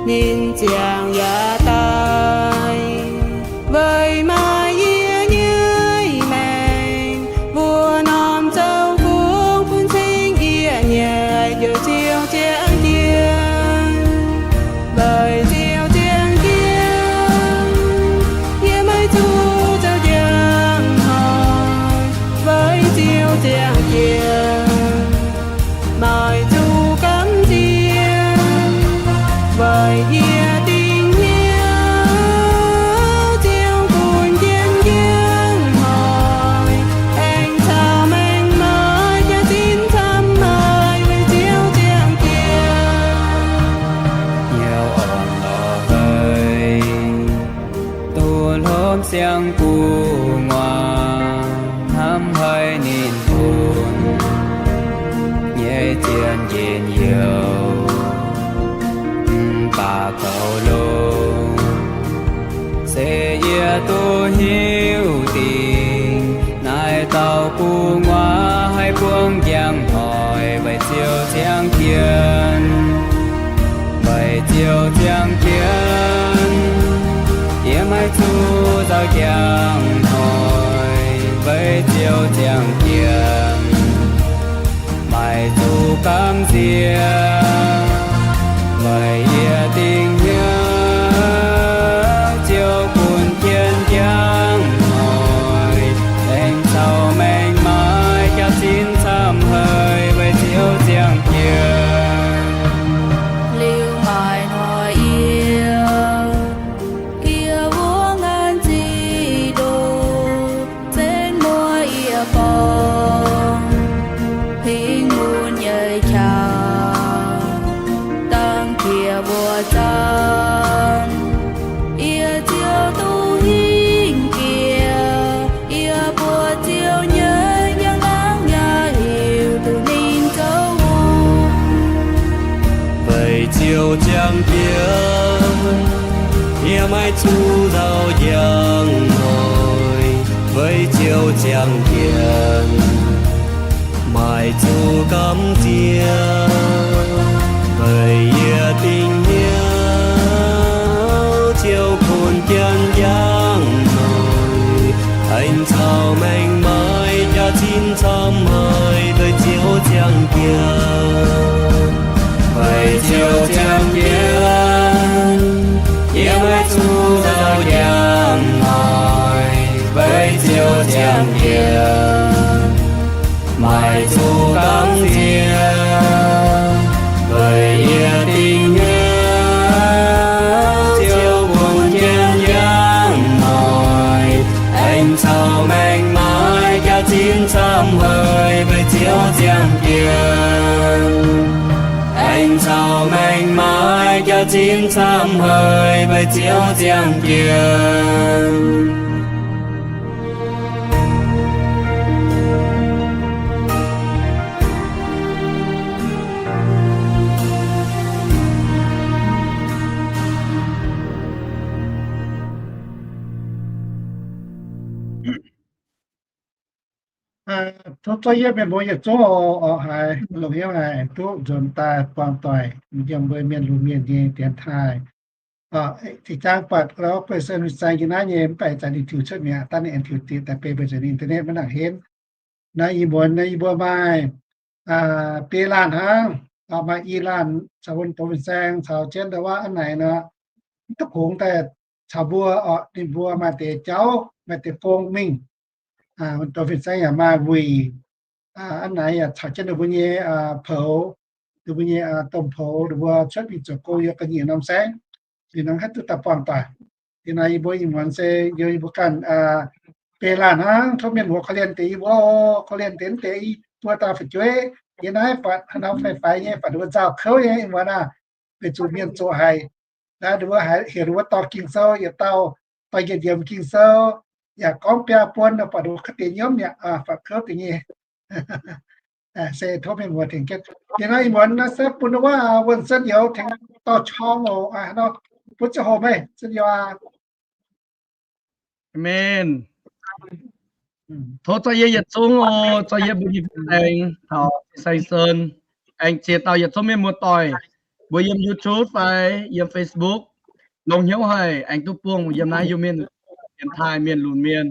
Ninh ziangh yaac daaih weic maaih yie nyei maengc, mbuo norm zoux gong bun cing yie nyei, Ziouv ziangh jienv, weic Ziouv ziangh jienv, yie maiv zuqc zoux njang hnoi, weic Ziouv ziangh jienv. Maaih zuqc gamh nziex, weic yie dingc hnyouv Ziouv bun jienv njang hnoi, aengx caux maengc maaiz jaax zinh camv haic weic Ziouv ziangh jienv. Hnyouv orn lorz haic, duqv hlo siang gu'nguaaz, hnamv haiz ninh bun nyei zien njien-youh. Mv baac goux longx se yie duqv hiuv dingc, naaiv dauh gu'nguaaz haih buangv njang hnoi weic Ziouv ziangh jienv. Weic Ziouv ziangh jienv, yie maiv zuqc nzauh njang hnoi, weic Ziouv ziangh jienv. Maaih zuqc gamh nziex, weic yie dingc hnyouv Ziouv bun jienv njang hnoi, aengx caux maengc maaiz jaax zinh camv haic weic Ziouv ziangh jienv. Liuz maaih hnoi yie, yie wuov ngaanc zic ndoh, zenv muoz yie borngz, hingv mun nyei qangx, dangh jiex mbuo zaanv, yie Ziouv duqv hingh jiex. Yie mbuo Ziouv nyei njang-laangc yaac hiuv duqv ninh zoux hungh. Weic Ziouv ziangh jienv, yie maiv zuqc nzauh njang hnoi, weic Ziouv ziangh jienv. Maaih zuqc gamh nziex, weic yie dingc hnyouv Ziouv bun jienv njang hnoi, aengx caux maengc maaiz jaax zinh camv haic weic Ziouv ziangh jienv. Weic Ziouv ziangh jienv, yie maiv zuqc nzauh njang hnoi, weic Ziouv ziangh jienv. Maaih zuqc gamh nziex, weic yie dingc hnyouv Ziouv bun jienv njang hnoi, aengx caux maengc maaiz jaax zinh camv haic weic Ziouv ziangh jienv. Aengx caux maengc maaiz jaax zinh camv haic weic Ziouv ziangh jienv. Tov zorqv yie mienh muoz yietc zungv oc, haiz longx hnyouv haic, duqv nzuonx daaih buangh doic yiem mbuo mienh lunx mienh nyei dienx taaih. Zinh jangv buatc lorz guei sen fin-saeng yie naaiv nyei mv baac zanc ninh tiux cuotv mi'aqv, dangh ninh aengx tiux diqc daaih beiv mbuo nzengc internet maiv nangc henv. Naaiv ih muonz naaiv yie mbuo maaih biei laanh hnangv, maaih i laanh caux wuonh doz fin-saeng caux jienv ndau wuov a'naix nor, mv duqv kungx daaih caux mbuo oc. Ninh mbuo maaih deix jauv, maaih deix gong mingh. Wuonh doz fin-saeng yaac maaih wuic, a'naix yaac caux jienv ninh mbuo nyei poux, ninh mbuo nyei domh poux, ninh mbuo cuotv mingh zoux gong yiem ga'nyiec norm saengv. Ninh nor haih duqv daaih buangh doic. Ih naaiv yie mbuo ih muonz se yie mbuo ganh biei laanh hnangv, tov mienh muoz korv-lienh deix yie mbuo, korv-lienh deix deix buo dauh fu'jueiv. Yie naaiv buatc haaix nor faix-faix nyei, buatc ninh mbuo nzauh kouv nyei ih muonz aah, weic zuqc mienh zoqc haic. Naaiv ninh mbuo haiz heuc ninh mbuo dorh Ging-Sou, yietc dauh dorh yietc yiemc Ging-Sou, yaac gorngv biaa buon, buatc ninh mbuo kouv deix nyiemv mi'aqv, buatc kouv deix nyei. Se tov mienh muoz tengx jienv. Ih naaiv ih muonz naaiv se bun wuov wuonh sen youz tengx dorh qorng oc. Butv ziangh hoc meih sen youz aac. Amen. Tov zorqv yie yietc zungv oc, zorqv yie mbuo nyei fin-saeng taux fin-saeng sen, aengx ziex dauh yietc zungv mienh muoz-doic. mbuo yiem YouTube fai yiem Facebook, longx hnyouv haic aengx duqv buangh yiem naaiv Iu-Mienh, Janx-Taiv mienh lunx mienh.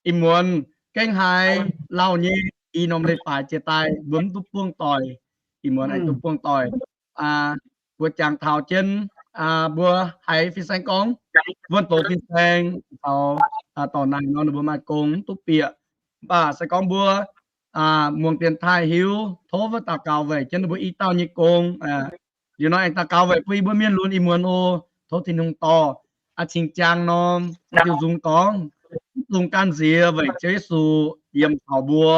Ih muonz gengh haiz lauh nyei i norm leiz-baaix jiex daaih mbuo mv duqv buangh doic. Ih muonz aengx duqv buangh doic. Mbuo jangx taux jienv, mbuo haiz fin-saeng gorngv, wuonh doz fin-saeng taux dorc naaic nor ninh mbuo maaih gong mv duqv bieqc. Mv baac se gorngv mbuo muangx Janx-Taiv hiuv, tov wuov daux gaux weic jienv ninh mbuo i dauh nyei gong. Liuz nor aengx daux gaux weic bun i mbuo mienh lunx ih muonz oc. Tov Tin-Hungh dorh cing-jang norm diuh nzung dorngx, mv dungx gamh nziex weic Ziouv Yesu yiem taux mbuo.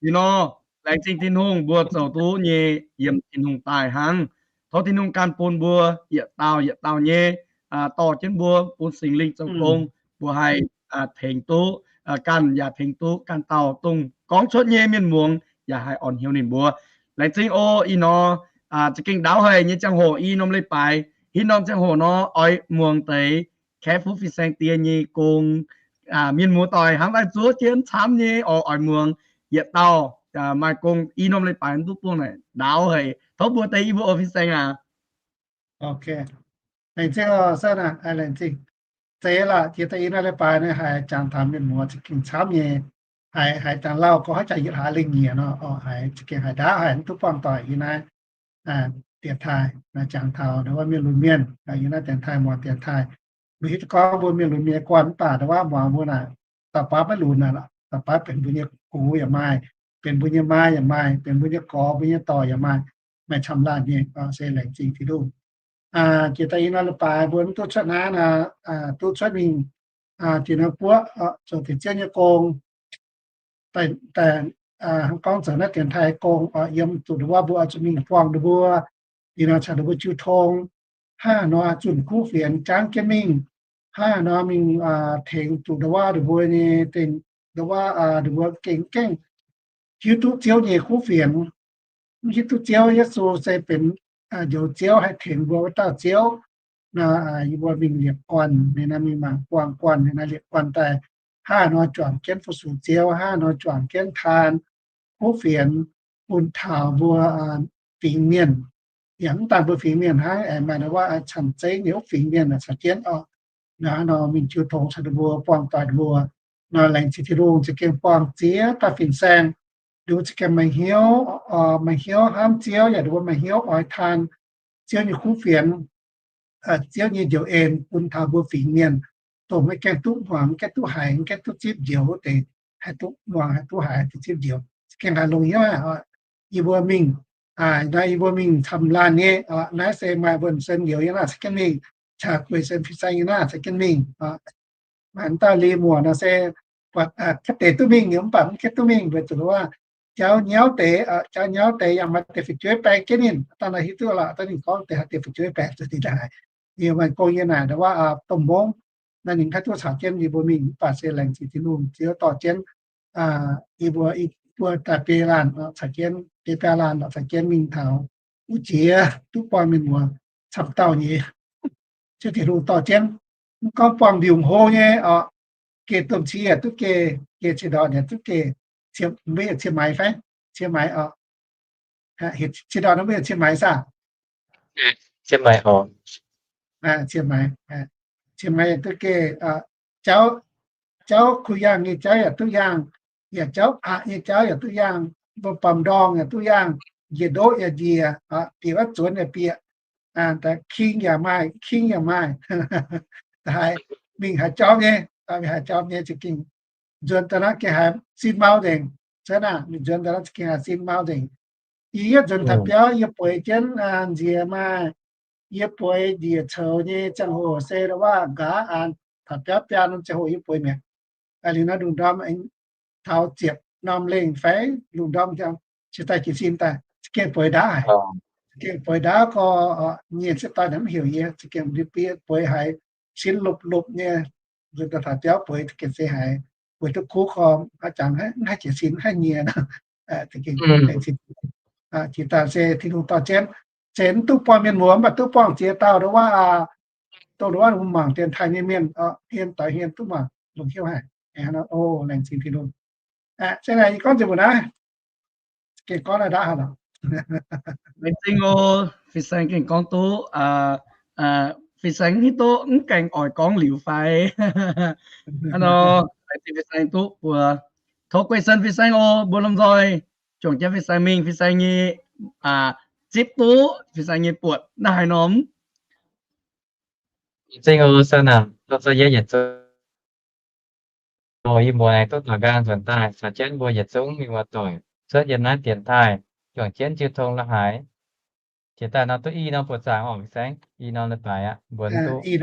Liuz nor, laengz zingh Tin-Hungh mbuo zoux duqv nyei yiem Tin-Hungh daaih hnangv. Tov Tin-Hungh ganh bun mbuo yietc dauh yietc dauh nyei dorh jienv mbuo, bun Singx Lingh zoux gong, mbuo haih tengx duqv ganh, yaac tengx duqv ganh dauh dongh gorngv cuotv nyei mienh muangx yaac haih orn hnyouv ninh mbuo. Laengz zingh oc. Ih nor za'gengh ndaauv haic nyei ziangh hoc, i norm leiz-baaix hitv norm ziangh hoc nor oix muangx deix kaeqv fuqv fin-saeng die nyei gong. Mienh muoz-doic hnangv naaiv zuov jienv camv nyei oix muangx yietc dauh maaih gong i norm leiz-baaix mv duqv buangh naaic ndaauv haic. Tov mbuox deix i mbuo oc fin-saeng aac. Laengz zingh, laengz zingh. Zeiz lorqc, jiex daaih i norm leiz-baaix naaiv haiz jangx taux mienh muoz za'gengh camv nyei. Haiz, haiz jangx lauh gorngv haaix jangx yietc hlaax lengh nyieqc nor, haiz za'gengh haiz ndaauv haic, mv duqv buangh doic i naaiv Janx-Taiv naaiv jangx taux ndau wuov mienh lunx mienh i naaiv Janx-Taiv muangx Janx-Taiv. Mbuo hiuv duqv gorngv mbuo mienh lunx mienh guanh mv baac ndau wuov muangx mbuo naaic, dauh baav maiv lunx naaic, dauh baav benx mbuo nyei gux yaac maaih, benx mbuo nyei maa yaac maaih, benx mbuo nyei gorx mbuo nyei dorc yaac maaih, maaih camv laanh nyei. Se laengz zingh Tin-Hungh. Jiex daaih i norm leiz-baaix mbuo mv duqv cuotv naaiv nor, duqv cuotv mingh Tin-Hungh buoqv zoux deix Ziouv nyei gong. Daaih, hnangv gorngv zoux naaiv Janx-Taiv gong, yiem zuqc ndau wuov mbuo oix zuqc mingh buangh ninh mbuo, ih nor caux ninh mbuo jiu tong, hnangv nor zunh kuv fienx jangv jienv mingh, hnangv nor mingh tengx zuqc ndau wuov ninh mbuo nyei dingh, ndau wuov ninh mbuo gengh, gengh hiuv duqv Ziouv nyei kuv fienx. Mv hiuv duqv Ziouv Yesu se benx njoux Ziouv haih tengx mbuo wuov dauh Ziouv. Nor yie mbuo mingh liepc guanh ninh nor, mingh mangc buangh guanh ninh nor, liepc guanh daaih, hnangv nor juangc jienv fu-sux Ziouv, hnangv nor juangc jienv taan kuv fienx bun taux mbuo fingx mienh. Yaac mv daan mbuo fingx mienh hnangv, aengx maaih ndau wuov camv zeiv nyei wuov fingx mienh caux jienv oc. Nor mingh jiu tong caux ninh mbuo, buangh doic ninh mbuo. Nor laengz zingh Tin-Hungh za'gengh buangh ziex dauh fin-saeng, ninh mbuo za'gengh maaih hnyouv, maaih hnyouv hnamv Ziouv, yaac ninh mbuo maaih hnyouv oix taan Ziouv nyei kuv fienx, Ziouv nyei njoux en bun taux mbuo fingx mienh, dongh maiv gaengh duqv muangx, maiv gaengh duqv haiz, maiv gaengh duqv zipv njoux deix, haih duqv muangx, haih duqv haiz, haih duqv zipv njoux. Za'gengh haiz longx hnyouv aqv. Yie mbuo mingh, naaiv yie mbuo mingh camv laanh nyei, naaiv se maaih wuonh sen njoux nyei naaiv caux jienv mingh, caux gueix sen fin-saeng nyei naaiv caux jienv mingh. Maaih dauh li muoc nor se buatc ga'deix duqv mingh, mv baac mv gaengh duqv mingh weic zuqc wuov jauv nyauv deix, jauv nyauv deix yaac maaih deix fu'jueiv baeng jienv ninh. Dangh naaiv hiuv duqv lorqc, dangh ninh gorngv deix haaix deix fu'jueiv baeng zuqc ninh daaih. Ninh maaih gong yie naaic ndau wuov domh mungv, naaiv ninh haih duqv caux jienv yie mbuo mingh, mv baac se laengz zingh Tin-Hungh Ziouv dorh jienv yie mbuo, yie mbuo daaih biei laanh caux jienv, biei biaa laanh caux jienv mingh taux wuov jiex duqv buangh mienh muoz camv dauh nyei. Ziouv Tin-Hungh dorh jienv, mv gorngv buangh mbiungc hlo nyei oc, geh domh cie yaac duqv geh, geh cie ndortv yaac duqv geh, mbuo yaac cie maix fai, cie maix oc. Cie ndortv nor mbuo yaac cie maix saah? Cie maix, cie maix yaac duqv geh, jauv, jauv kuh yaangh nyei jauv yaac duqv yaangh, yaac jauv aqc nyei jauv yaac duqv yaangh, mbuo baamh ndorngh yaac duqv yaangh, njiec ndoqv yaac njiec, bieqc wuov zuonx yaac bieqc, king yaac maaih, king yaac maaih. Haaix, mingh haaix jauv nyei, mingh haaix jauv nyei za'gengh nzuonx daaih naaiv gengh haiz sin mau nzengc. Cuotv naaiv mingh nzuonx daaih naaiv za'gengh haiz sin mau nzengc. Yie yietv nzuonx taux biauv yie bueix jienv nziex maaih, yie bueix njiec coux nyei ziangh hoc se ndau wuov nqa'haav taux biauv biaa norm ziangh hoc yie bueix mi'aqv. Liuz nor lungh ndorm taux ziepc norm lengh fai lungh ndorm jiex daaih jiez sin daaih za'gengh bueix ndaauv haic. Za'gengh bueix ndaauv gorx, nyienh sieqv dorn mv heuc yie, za'gengh bueix haiz sin lopv-lopv nyei. Nzuonx daaih taux biauv bueix za'gengh se haiz bueix duqv kuv gorx, a'jangc mv haih jiez sin, mv haih nyienh. Jiex daaih se Tin-Hungh dorh jienv, se mv duqv buangh mienh muoz, mv baac duqv buangh ziex dauh ndau wuov, dongh ndau wuov mangc dienx taaih nyei mienh, hmien doix hmien duqv mangc longx hnyouv haic. O, laengz zingh Tin-Hungh. Se naaic yie gorngv nzengc mbuo naaiv, gengh gorngv naaiv ndaauv haic lorqc. Laengz zingh oc, fin-saeng gengh gorngv duqv. Fin-saeng hiuv duqv mv gaengh oix gorngv liuz fai? Hnangv nor, laengz zingh fin-saeng duqv mbuo. Tov guei sen fin-saeng oc, mbuo lomh nzoih juangc jienv fin-saeng mingh, fin-saeng nyei zipv duqv fin-saeng nyei buonc naaiv haaix norm. Zingh oc, sa naanc, lomh nzoih yie yietc zungv. Yie mbuo aengx duqv daux nqaang nzuonx daaih caux jienv mbuo yietc zungv mienh muoz-doic cuotv yiem naaiv dienx taaih juangc jienv jiu tong la'haaix. Jiex daaih nor duqv i norm buoqc zaangc orqc, fin-saeng, i norm leiz-baaix aqv, mbuo duqv i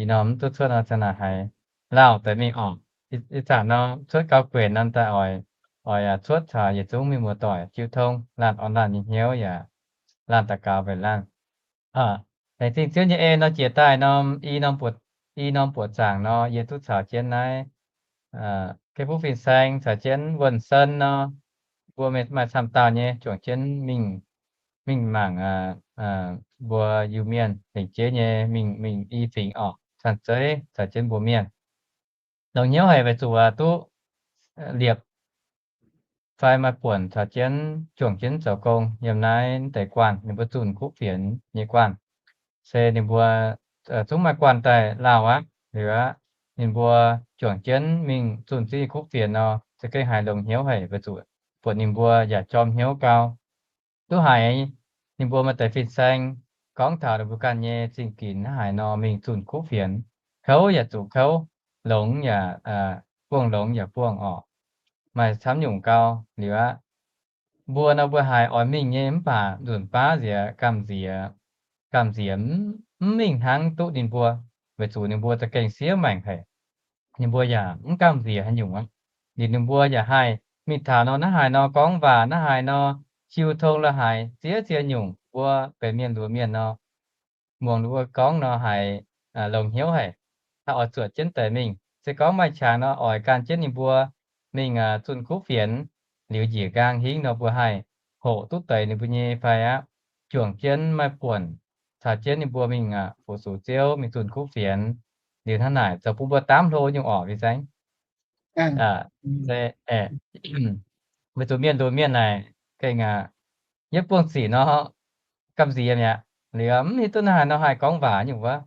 norm mv duqv cuotv nor ziang naaic haiz lauh deix mingh orqc. Ih zanc nor cuotv gau guenc nor daaih oix, oix cuotv caux yietc zungv mienh muoz-doic jiu tong, laanh orn laanh nyei hnyouv yaac laanh daux gaux mbenc laanh. Laengz zingh Ziouv nyei en nor, jiex daaih norm i norm buoqc, i norm buoqc zaangc nor yie duqv caux jienv naaiv Kei Fuv fin-saeng caux jienv Wuonh Sen nor, mbuo maaih camv dauh nyei juangc jienv mingh, mingh mangc mbuo Iu-Mienh lengc jeiv nyei mingh, mingh i fingx orqc, Canh Zeiv caux jienv mbuo mienh. Longc hnyouv haic weic zuqc duqv liepc fai maaih buonc caux jienv juangc jienv zoux gong yiem naaiv deix guanh, ninh mbuo zunh kuv fienx nyei guanh. Se ninh mbuo zungv maaih guanh daaih lauh aqv. Liuz aqv, ninh mbuo juangc jienv mingh zunh ziex kuv fienx nor, se gengh haiz longc hnyouv haic weic zuqc buatc ninh mbuo yaac jorm hnyouv gau. Duqv haiz ninh mbuo maaih deix fin-saeng gorngv taux ninh mbuo ganh nyei zingh ginx hnangv haaix nor mingh zunh kuv fienx, kouv yaac zuqc kouv, longx yaac buangh, longx yaac buangh orqc. Maaih camv nyungc gau. Liuz aqv, mbuo nor mbuo haiz oix mingh nyei mv baac nzunc baav nziex gamh nziex, gamh nziex mv mingh hnangv duqv ninh mbuo, weic zuqc ninh mbuo za'gengh siev maengc haic. Ninh mbuo yaac mv gamh nziex haaix nyungc aqv. Liuz ninh mbuo yaac haih mingh taux nor hnangv haaix nor gorngv waac, hnangv haaix nor jiu tong la'haaix ziex ziex nyungc, mbuo benx mienh luoz mienh nor, muangx ninh mbuo gorngv nor haiz longc hnyouv haic, haih oix zuotc jienv deix mingh. Se gorngv maaih qangx nor oix gan jienv ninh mbuo mingh zunh kuv fienx, liuz njiec nqaang hingv nor mbuo haih hoqc duqv deix ninh mbuo nyei fai aqv, juangc jienv maaih buonc caux jienv ninh mbuo mingh fu-sux Ziouv, mingh zunh kuv fienx. Liuz hnangv naaic zoux bun mbuo daamv hlo nyungc orqc, fin-saeng. Weic zuqc mienh lunx mienh naaic gengh yietv buangh sic nor gamh nziex mi'aqv. Liuz mv hiuv duqv hnangv haaix nor haih gorngv waac nyungc wuov.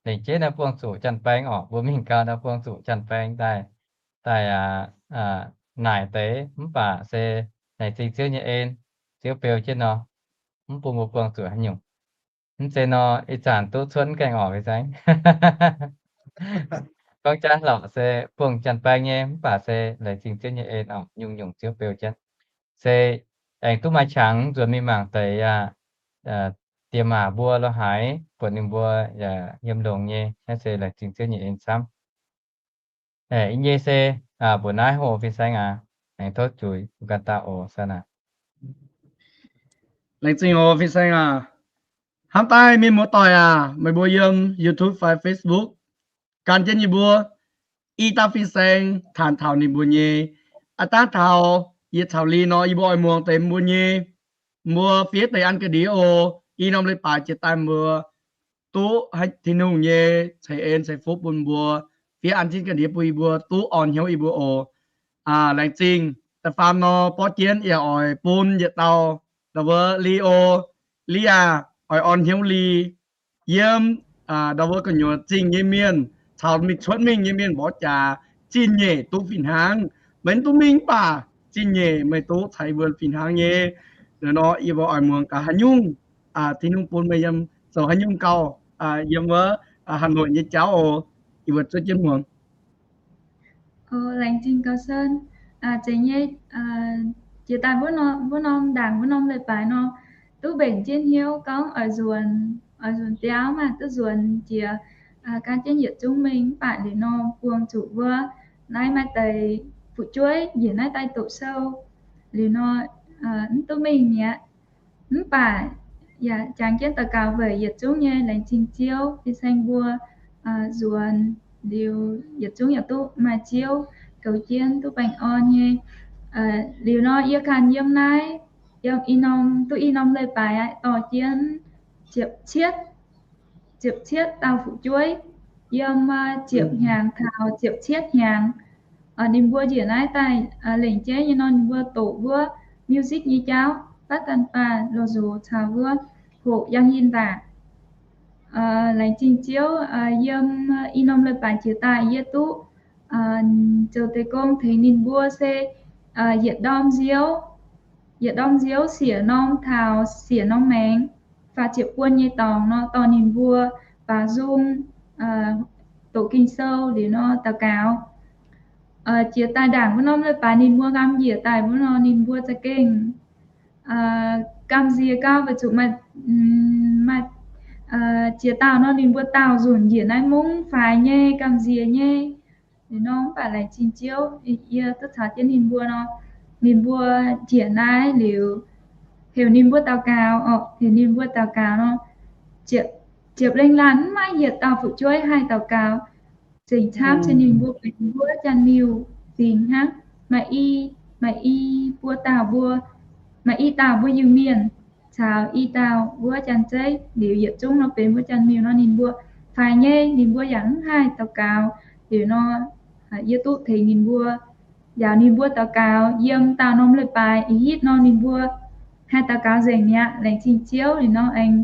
Lengc jeiv naaiv buangh zuqc janx-baeng orqc, mbuo mingh gau naaiv buangh zuqc janx-baeng daaih, daaih naaic deix, mv baac se laengz zingh Ziouv nyei en, Ziouv beu jienv nor, mv bun mbuo buangh zuqc haaix nyungc. Mv zeiz nor ih zanc duqv cuotv mv gaengh orqc, fin-saeng. Gorngv jaav lorqc se buangh janx-baeng nyei, mv baac se laengz zingh Ziouv nyei en orqc, nyungc-nyungc Ziouv beu jienv. Se aengx duqv maaih qangx nzuonx mingh mangc deix aqv, diex maac mbuo la'haaix, buatc ninh mbuo yaac yiem longx nyei, naaiv se laengz zingh Ziouv nyei en camv. Ih nyei se mbuox naaiv hoc, fin-saeng aac. Aengx tov zuiz mbuo ganh dauh oc, sa naanc. Laengz zingh oc, fin-saeng aac. Hnamv daaih mienh muoz-doic aac, meih mbuo yiem YouTube fai Facebook gan jienv yie mbuo i dauh fin-saeng taanx taux ninh mbuo nyei. Aav dangh taux yietc caux liuz nor, yie mbuo oix muangx deix mbuo nyei, mbuo fiev deix an ga'ndiev oc. I norm leiz-baaix jiex daaih mbuo duqv Tin-Hungh nyei ceix en ceix fuqv bun mbuo, fiev an jienv ga'ndiev bun yie mbuo duqv orn hnyouv yie mbuo oc. Laengz zingh. Da'faam nor, borqv jienv yaac oix bun yietc dauh ndau wuov Li oc. Li aac, oix orn hnyouv Li. Yiem ndau wuov gu'nyuoz zingh nyei mienh caux mingh cuotv mingh nyei mienh mborqv jaax, zingh nyeic duqv fih hnangv. Meih mv duqv mingh mv baac zingh nyeic meih duqv caux mbuo fih hnangv nyei. Nor yie mbuo oix muangx gaax haaix nyungc Tin-Hungh bun meih yiem zoux haaix nyungc gauh yiem wuov Hà Nội nyei jauv oc. Yie mbuo zuov jienv muangx. Laengz zingh gauh Sơn. Zeiz nyei, jiex daaih wuov norm ndaangc wuov norm leiz-baaix nor, duqv mbenc jienv hnyouv gorngv oix nzuonx, oix nzuonx biauv maah, duqv nzuonx jiex gan jienv yietc zungv mingh mv baac liuz nor buangh zuqc wuov naaiv maaih deix fu'jueiv njiec naaiv daaih doqc sou. Liuz nor mv duqv mingh mi'aqv. Mv baac yaac jangx jienv daux gaux weic yietc zungv nyei laengz zingh Ziouv, fin-saeng mbuo nzuonx liuz yietc zungv yaac duqv maaih Ziouv goux jienv duqv baengh orn nyei. Liuz nor yie ganh yiem naaiv, yiem i norm, duqv i norm leiz-baaix aqv, dorh jienv ziepc cietv, ziepc cietv dauh fu'jueiv, yiem ziepc hnyangx taux ziepc cietv hnyangx. Ninh mbuo njiec naaiv daaih lengc jeiv nyei nor, ninh mbuo doqc wuov music nyei jauv, baav daan baac loz-nzox caux wuov hoqc yangh yinh waac. Laengz zingh Ziouv, yiem i norm leiz-baaix jiex daaih yie duqv zoux deix gong tengx ninh mbuo se yietc ndorm nziouv, yietc ndorm nziouv siec norm taux siec norm maengx, faah ziepc buon nyei dorngx nor dorh ninh mbuo baaux nzung doqc Ging-Sou liuz nor daux gaux. Jiex daaih ndaangc wuov norm leiz-baaix ninh mbuo nqaam njiec daaih wuov nor ninh mbuo za'gengh gamh nziex gauh weic zuqc maaih, maaih jiex daauh nor ninh mbuo daauh nzunc njiec naaiv mungv faix nyei, gamh nziex nyei. Liuz nor mv baac laengz zingh Ziouv, yie duqv caux jienv ninh mbuo nor, ninh mbuo njiec naaiv liuz, heuc ninh mbuo daux gaux, heuc ninh mbuo daux gaux nor, ziepc lengh laanh mv maaih yietc dauh fu'jueiv haih daux gaux. Zengc camv se ninh mbuo benx wuov Janx-Miuh fingx hnangv. Maaih i, maaih i buo dauh mbuo, maaih i dauh mbuo Iu-Mienh caux i dauh wuov Janx-Zeiv, liuz yietc zungv nor benx wuov Janx-Miuh nor ninh mbuo faix nyei, ninh mbuo yaac mv haih daux gaux. Liuz nor yie duqv tengx ninh mbuo, njaaux ninh mbuo daux gaux yiem dauh norm leiz-baaix ih hitv nor ninh mbuo haih daux gaux nzengc mi'aqv. Laengz zingh Ziouv. Liuz nor aengx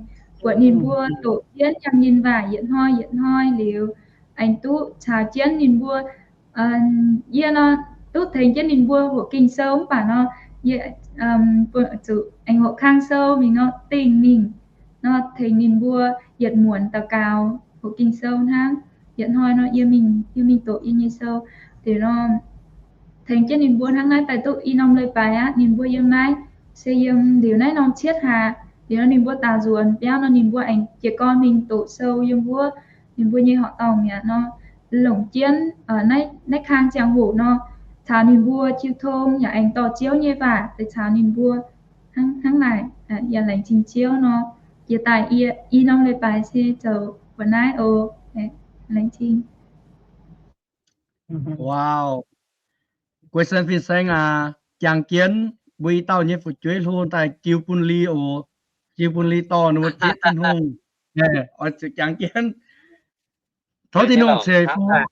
buatc ninh mbuo doqc jienv yangh yinh waac yietc hnoi yietc hnoi liuz, aengx duqv caux jienv ninh mbuo, yie nor duqv tengx jienv ninh mbuo hoqc Ging-Sou mv baac nor, yie zuqc aengx hoqc kang sou mingh nor dingh mingh nor tengx ninh mbuo yietc muonz daux gaux hoqc Ging-Sou hnangv. Yietc hnoi nor yie mingh, yie mingh doqc yie nyei sou. Liuz nor tengx jienv ninh mbuo hnangv naaiv daaih duqv i norm leiz-baaix aqv. Ninh mbuo yiem naaiv se yiem liuz naaiv norm cietv hlaax. Liuz nor ninh mbuo daaux nzuonx biauv nor ninh mbuo aengx jiez gorn mingh doqc sou yiem wuov ninh mbuo nyei horqc dorngh mi'aqv nor, longc jienv naaiv kang ziangh hoc nor caux ninh mbuo jiu tong yaac aengx dorh Ziouv nyei waac deix caux ninh mbuo hnangv naaic. Yaac laengz zingh Ziouv nor, jiex daaih i norm leiz-baaix se zoux mbuoqc naaiv oc. Laengz zingh. Wow. Guei Sen fin-saeng aac, jangx jienv mbuo i dauh nyei fu'jueiv hlo daaih jiu bun Li oc. Jiu bun Li dorh ninh mbuo zieqv Tin-Hungh. Oix zuqc jangx jienv. Tov Tin-Hungh ceix fuqv,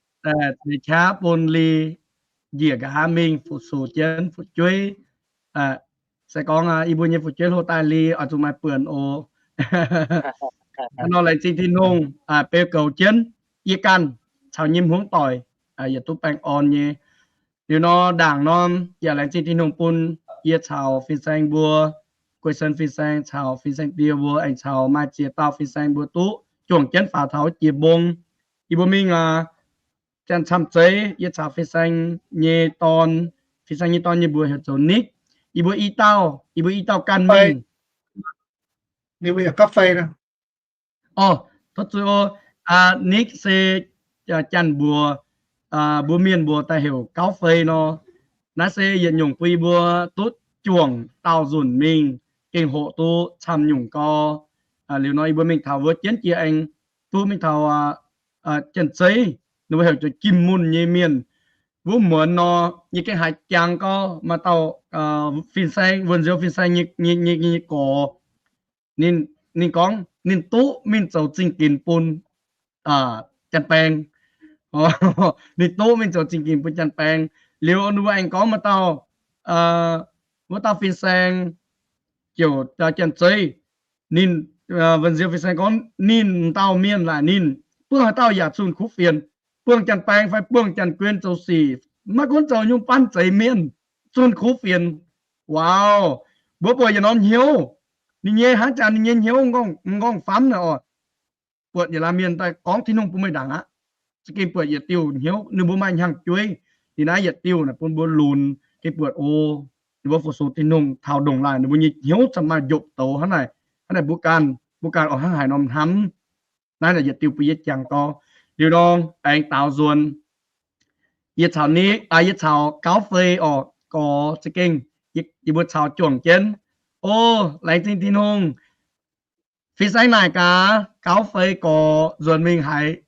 ceix qaqv bun Li njiec nqa'haav mingh fu-sux jienv fu'jueiv. Se gorngv yie mbuo nyei fu'jueiv hlo daaih Li oix zuqc maaih buonc oc. Nor laengz zingh Tin-Hungh beu goux jienv yie ganh caux nyei hmuangv doic yietc duqv baengh orn nyei. Liuz nor ndaangc norm yaac laengz zingh Tin-Hungh bun yie caux fin-saeng mbuo, Guei Sen fin-saeng caux fin-saeng die mbuo aengx caux maaih ziex dauh fin-saeng mbuo duqv juangc jienv faaux taux jiex mbong. Yie mbuo mingh aa, janx camv zeiz yie caux fin-saeng nyei dorn, fin-saeng nyei dorn nyei mbuox heuc zoux Nick. Yie mbuo i dauh, yie mbuo i dauh ganh mingh. Ninh mbuo yaac gapv fei nor. Orv, tov zuiz oc. Nick se janx mbuox, mbuo mienh mbuox daaih heuc gauv fei nor. Naaiv se yietc nyungc bun yie mbuo duqv juangc daauh nzunc mingh, gengh hoqc duqv camv nyungc gau. Liuz nor yie mbuo mingh taux wuov jienv jiex aengx duqv mingh taux janx-zeiv, ninh mbuo heuc zoux Jim Mun nyei mienh. Wuov muonz nor, yie gengh haiz jangx gorngv maaih dauh fin-saeng, wuonh nziouv fin-saeng nyei, nyei, nyei gorx, ninh gorngv ninh duqv mingh zoux zingh ginx bun janx-baeng. Ninh duqv mingh zoux zingh ginx bun janx-baeng. Liuz ninh mbuo aengx gorngv maaih dauh, wuov dauh fin-saeng ziouc janx-zeiv, ninh, wuonh nziouv fin-saeng gorngv ninh dauh mienh laaic ninh buangh haaix dauh yaac zunh kuv fienx, buangh janx-baeng fai buangh janx-guon zoux sic, maiv gunv zoux nyungc, banh zeiz mienh zunh kuv fienx. Wow, mbuo buatc yietc norm hnyouv, ninh nyei hnangv jaax ninh nyei hnyouv m'nqorngv famv naaic oc. Buatc yietc laanh mienh daaih gorngv Tin-Hungh bun meih ndaangc aqv. Za'gengh buatc yietc diuh hnyouv, ninh mbuo maaih hnyangx-jueiv. Ninh naaiv yietc diuh naaic bun mbuo lunx gengh buatc o, ninh mbuo fu-sux Tin-Hungh taux ndongc laaic ninh mbuo nyei hnyouv camv maaih njopv douz hnangv naaic. Hnangv naaic mbuo ganh, mbuo ganh oix hnangv haaix norm hnamv. Naaiv naaic yietc diuh bun yie jangx gorngv. Liuz nor aengx daaux nzuonx, yie caux ni, yie caux gauv fei oc, gorx za'gengh, yie mbuo caux juangc jienv. O, laengz zingh Tin-Hungh. Fin-saeng naaic gaax, gauv fei gorx nzuonx mingh haiz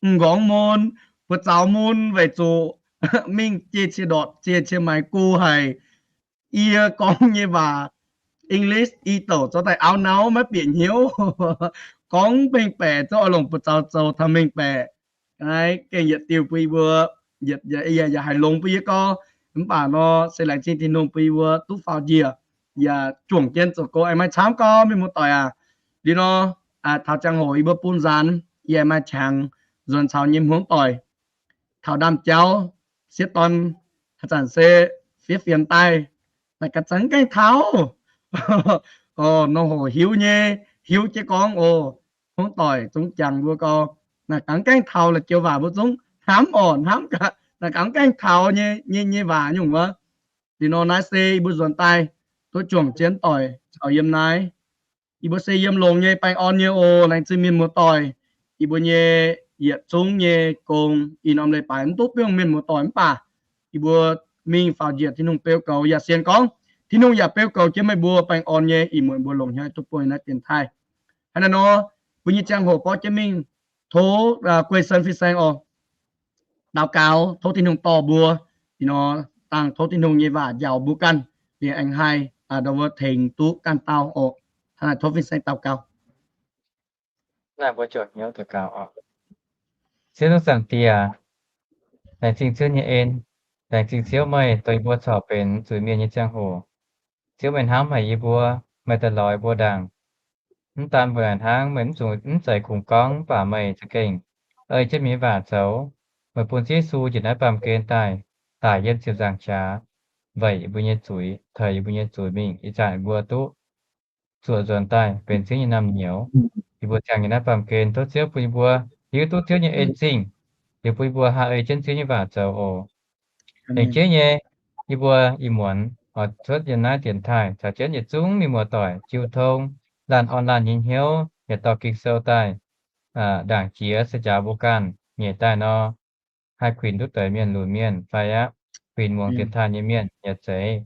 m'nqorngv mun, buoz-zaux mun weic zuqc mingh jiex cie ndortc jiex cie maaiz gu haic. Yie gorngv nyei waac English i douc zoux daaih auv nauv maiv bieqc hnyouv, gorngv mengh baeqc zungv oix longc buoz-zaux zoux taux mengh baeqc. Naaiv gengh yietc diuh bun yie mbuo, yaac haiz longx bun yie gorngv. Mv baac nor se laengz zingh Tin-Hungh bun yie mbuo duqv faaux njiec. yaac juangc jienv zoux gong aengx maaih camv gau, mienh muoz-doic aac. Liuz nor, taux ziangh hoc yie mbuo bun nzaanx yie aengx maaih qangx nzuonx caux nyei hmuangv doic taux ndaamv jauv sieqv dorn, haaix zanc se fiev fienx daaih, naaic gaax za'gengh taux. Nor hoc hiuv nyei, hiuv jienv gorngv oc, hmuangv doic zungv jangx mbuo gau, naaic gaax gaengh taux la'joux waac mbuo zungv hnamv oc, hnamv gaax naaic gaax gaengh taux nyei, nyei, nyei waac nyungc wuov. Liuz nor naaiv se yie mbuo nzuonx daaih duqv juangc jienv doic caux yiem naaiv. Yie mbuo se yiem longx nyei baengh orn nyei oc. Laengz zingh mienh muoz-doic, yie mbuo nyei yietc zungv nyei gong ih norm leiz-baaix mv duqv buangh mienh muoz-doic mv baac yie mbuo mingh faaux njiec Tin-Hungh beu goux yaac sienx gorngv Tin-Hungh yaac beu goux jienv meih mbuo baengh orn nyei ih muonz mbuo longc hnyouv duqv buangh naaiv dienx taaih. Hnangv naaiv nor, mbuo nyei ziangh hoc borqv jienv mingh tov guei sen fin-saeng oc daux gaux, tov Tin-Hungh dorh mbuo. Ih nor dangh tov Tin-Hungh nyei waac njaaux mbuo ganh, liuz aengx haih ndau wuov tengx duqv ganh dauh oc. Hnangv naaic tov fin-saeng daux gaux. Naaiv mbuo ziouc hnyouv daux gaux oc. Ziouv Zaangc Diex, laengz zingh Ziouv nyei en, laengz zingh Ziouv meih dorh yie mbuo corc benx zuiz-mienh nyei ziangh hoc. Ziouv meih hnamv haic yie mbuo, meih daaih lorz yie mbuo ndaangc. Mv daan mbuo hnangv, meih mv zuqc mv zeiz kungx gorngv, mv baac meih za'gengh ei jienv meih nyei waac zoux. Meih bun Ziouv Yesu njiec naaiv baamh gen daaih, daic yiem ziepc nzaangc qaqv, weic yie mbuo nyei zuiz, tengx yie mbuo nyei zuiz mingh, ih zanc mbuo duqv zuoqc nzuonx daaih benx Ziouv nyei naamh nyouz. Yie mbuo ziangh nyei naaiv baamh gen, tov Ziouv bun yie mbuo hiuv duqv Ziouv nyei en zingh, liuz bun yie mbuo haih ei jienv Ziouv nyei waac zoux oc. Laengz zingh Ziouv nyei, yie mbuo ih muonz oix cuotv yiem naaiv dienx taaih caux jienv yietc zungv mienh muoz-doic jiu tong, laanh orn laanh nyei hnyouv, yaac dorh Ging-Sou daaih ndaangc jiex se njaaux mbuo ganh nyeic daaih nor, haih kuinx duqv deix mienh lunx mienh fai aqv, kuinx muangx dienx taaih nyei mienh yaac zeiz.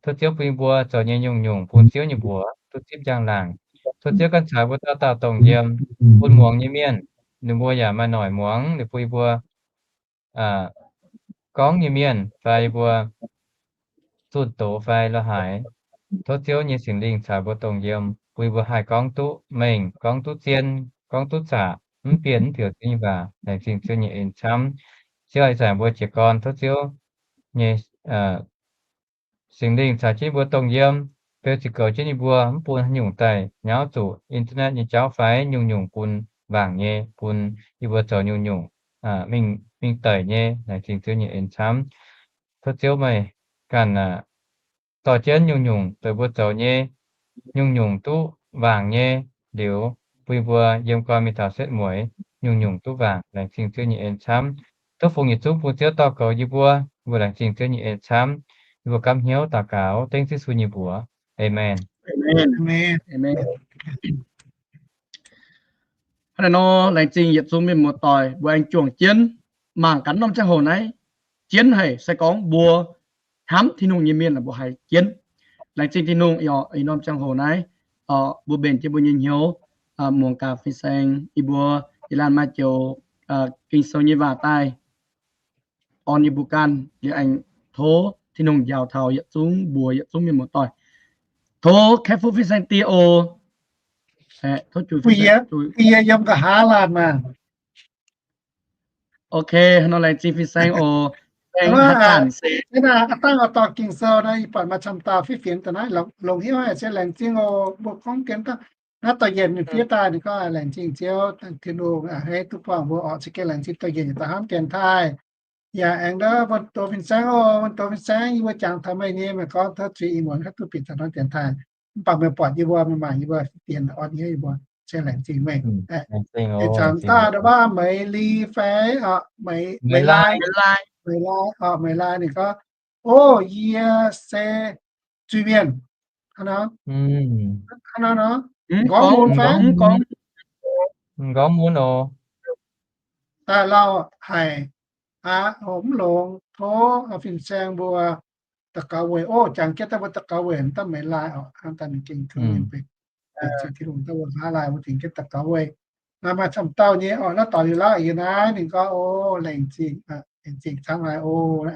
Tov Ziouv bun yie mbuo zoux nyei nyungc-nyungc bun Ziouv nyei mbuox duqv zipv njang-laangc. Tov Ziouv ganh caux mbuo dauh dauh dongh yiem, bun muangx nyei mienh, ninh mbuo yaac maaih noic muangx, ninh bun yie mbuo gorngv nyei mienh fai yie mbuo zunh doz fai la'haaix. Tov Ziouv nyei Singx Lingh caux mbuo dongh yiem, bun yie mbuo haih gorngv duqv mengh, gorngv duqv zien, gorngv duqv zaqc, mv bienh mv biouz Ziouv nyei waac. Laengz zingh Ziouv nyei en camv. Ziouv ih zanc mbuo jiez gorn tov Ziouv nyei Singx Lingh caux jienv mbuo dongh yiem, beu ziqc goux jienv yie mbuo, mv bun haaix nyungc daaih nyauv zuqc internet nyei jauv fai nyungc-nyungc bun wangc nyei, bun yie mbuo zoux nyungc-nyungc mingh daic nyei. Laengz zingh Ziouv nyei en camv. Tov Ziouv meih ganh dorh jienv nyungc-nyungc deix mbuo zoux nyei, nyungc-nyungc duqv wangc nyei liuz, bun yie mbuo yiem gorn mingh taux setv mueiz nyungc-nyungc duqv wangc. Laengz zingh Ziouv nyei en camv. Tov fungx yietc zungv bun Ziouv dorh goux yie mbuo. Yie mbuo laengz zingh Ziouv nyei en camv. Yie mbuo gaamv hnyouv daux gaux dengv Ziouv Yesu nyei mbuox. Aamen. Hnangv naaiv nor, laengz zingh yietc zungv mienh muoz-doic mbuo aengx juangc jienv mangc gaax norm ziangh hoc naaiv jienv haic. Se gorngv mbuo hnamv Tin-Hungh nyei mienh mbuo haiz jienv. Laengz zingh Tin-Hungh, ih norm ziangh hoc naaiv mbuo mbenc jienv mbuo nyei hnyouv muangx gaax fin-saeng yie mbuo, yie laanh maaih joux Ging-Sou nyei waac daaih orn yie mbuo ganh. Liuz aengx tov Tin-Hungh njaaux taux yietc zungv mbuox yietc zungv mienh muoz-doic. Tov kaiv fuqv fin-saeng diex oc. Tov juix, yie yiem nqa'haav laanh maah. Ok, nor laengz zingh fin-saeng oc. Dangh oix dorh Ging-Sou naaiv, ih buatc maaih camv dauh fiev fienx daaih naaiv, longx hnyouv haic, se laengz zingh oc. Mbuo gorngv dien daaih naaiv dorh yienc ninh fiev daaih, ninh gorngv laengz zingh Ziouv, Tin-Hungh a'hneiv duqv buangh mbuo orqc. Za'gengh laengz zingh dorh yienc daaih hnamv dien taaih. Yaac aengx ndov wuonh doz fin-saeng oc, wuonh doz fin-saeng, yie mbuo jangx taux meih nyei, meih gorngv tov zuiz ih muonz kaiv duqv bieqc taux hnamv dien taaih. Mv baac meih buatc yie mbuo, meih mangc yie mbuo, fiev fienx orn hnyouv yie mbuo, se laengz zingh meih. Ih zanc daaih ndov baav Meix Li fai, Meix Lai, Meix Lai, Meix Lai ninh gorngv, o, yie se zuiz-mienh. Hnangv nor, nqorngv mun fai? Nqorngv mun oc. Daaih lauh haic aqv, mv longx. Tov fin-saeng mbuo daux gaux weic, o, jangx jienv daaih mbuo daux gaux weic daaih Meix Lai oc, hnangv daaih ninh gengh kouv nyei. Laengz zingh Tin-Hungh daaih mbuo Meix Lai mbuo tengx jienv daux gaux weic. Naaiv maaih camv dauh nyei oc, naaiv doic liuz lauh yie naaiv ninh gorngv, o, laengz zingh, laengz zingh camv haic oc.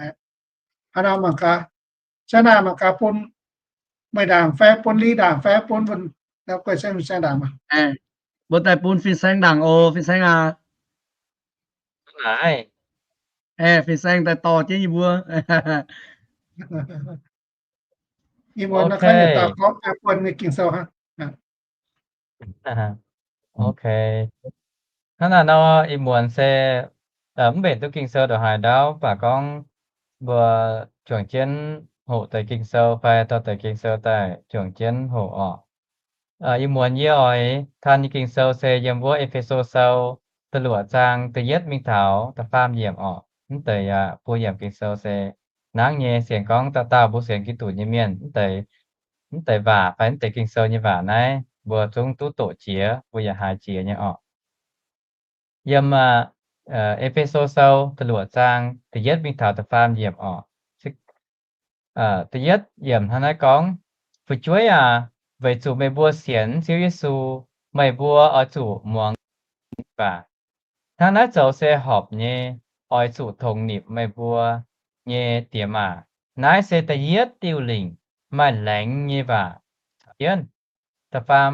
Hnangv naaiv mangc gaax, China mangc gaax bun meih ndaangc fai bun Li ndaangc fai bun, bun guei saeng fin-saeng ndaangc maah. Mbuo daaih bun fin-saeng ndaangc oc, fin-saeng aac. Fin-saeng daaih dorh jienv yie mbuo. Ih muonz naaiv kaiv yietc dauh gorngv buonc nyei Ging-Sou hnangv. Ok. Hnangv naaiv nor, ih muonz se mv mbenc duqv Ging-Sou ndongc haaix ndaauv, mv baac gorngv mbuo juangc jienv hoqc deix Ging-Sou fai dorh deix Ging-Sou daaih juangc jienv hoqc orqc. Ih muonz yie oix taan nyei Ging-Sou se yiem wuov E^fe^so Sou da'luoqc zaang da'yietv mingh taux da'faam yiemc orqc. Mv deix yaac buo yiemc Ging-Sou se hnangv nyei, sienx gorngv dauh dauh mbuo sienx Giduc nyei mienh, mv deix, mv deix waac fai mv deix Ging-Sou nyei waac naaiv mbuo zungv duqv doqc jiex, mbuo yaac haiz jiex nyei orqc. Yiem E^fe^so Sou da'luoqc zaang da'yietv mingh taux da'faam yiemc orqc. Da'yietv yiemc hnangv naaiv gorngv, Fu'jueiv aac, weic zuqc meih mbuo sienx Ziouv Yesu, meih mbuo oix zuqc muangx waac. Hnangv naaiv zoux se horpc nyei, oix zuqc tongx nipc meih mbuo nyei diex maac. Naaiv se da'yietv diuh lingc, maaih laengz nyei waac caux jienv. Da'faam,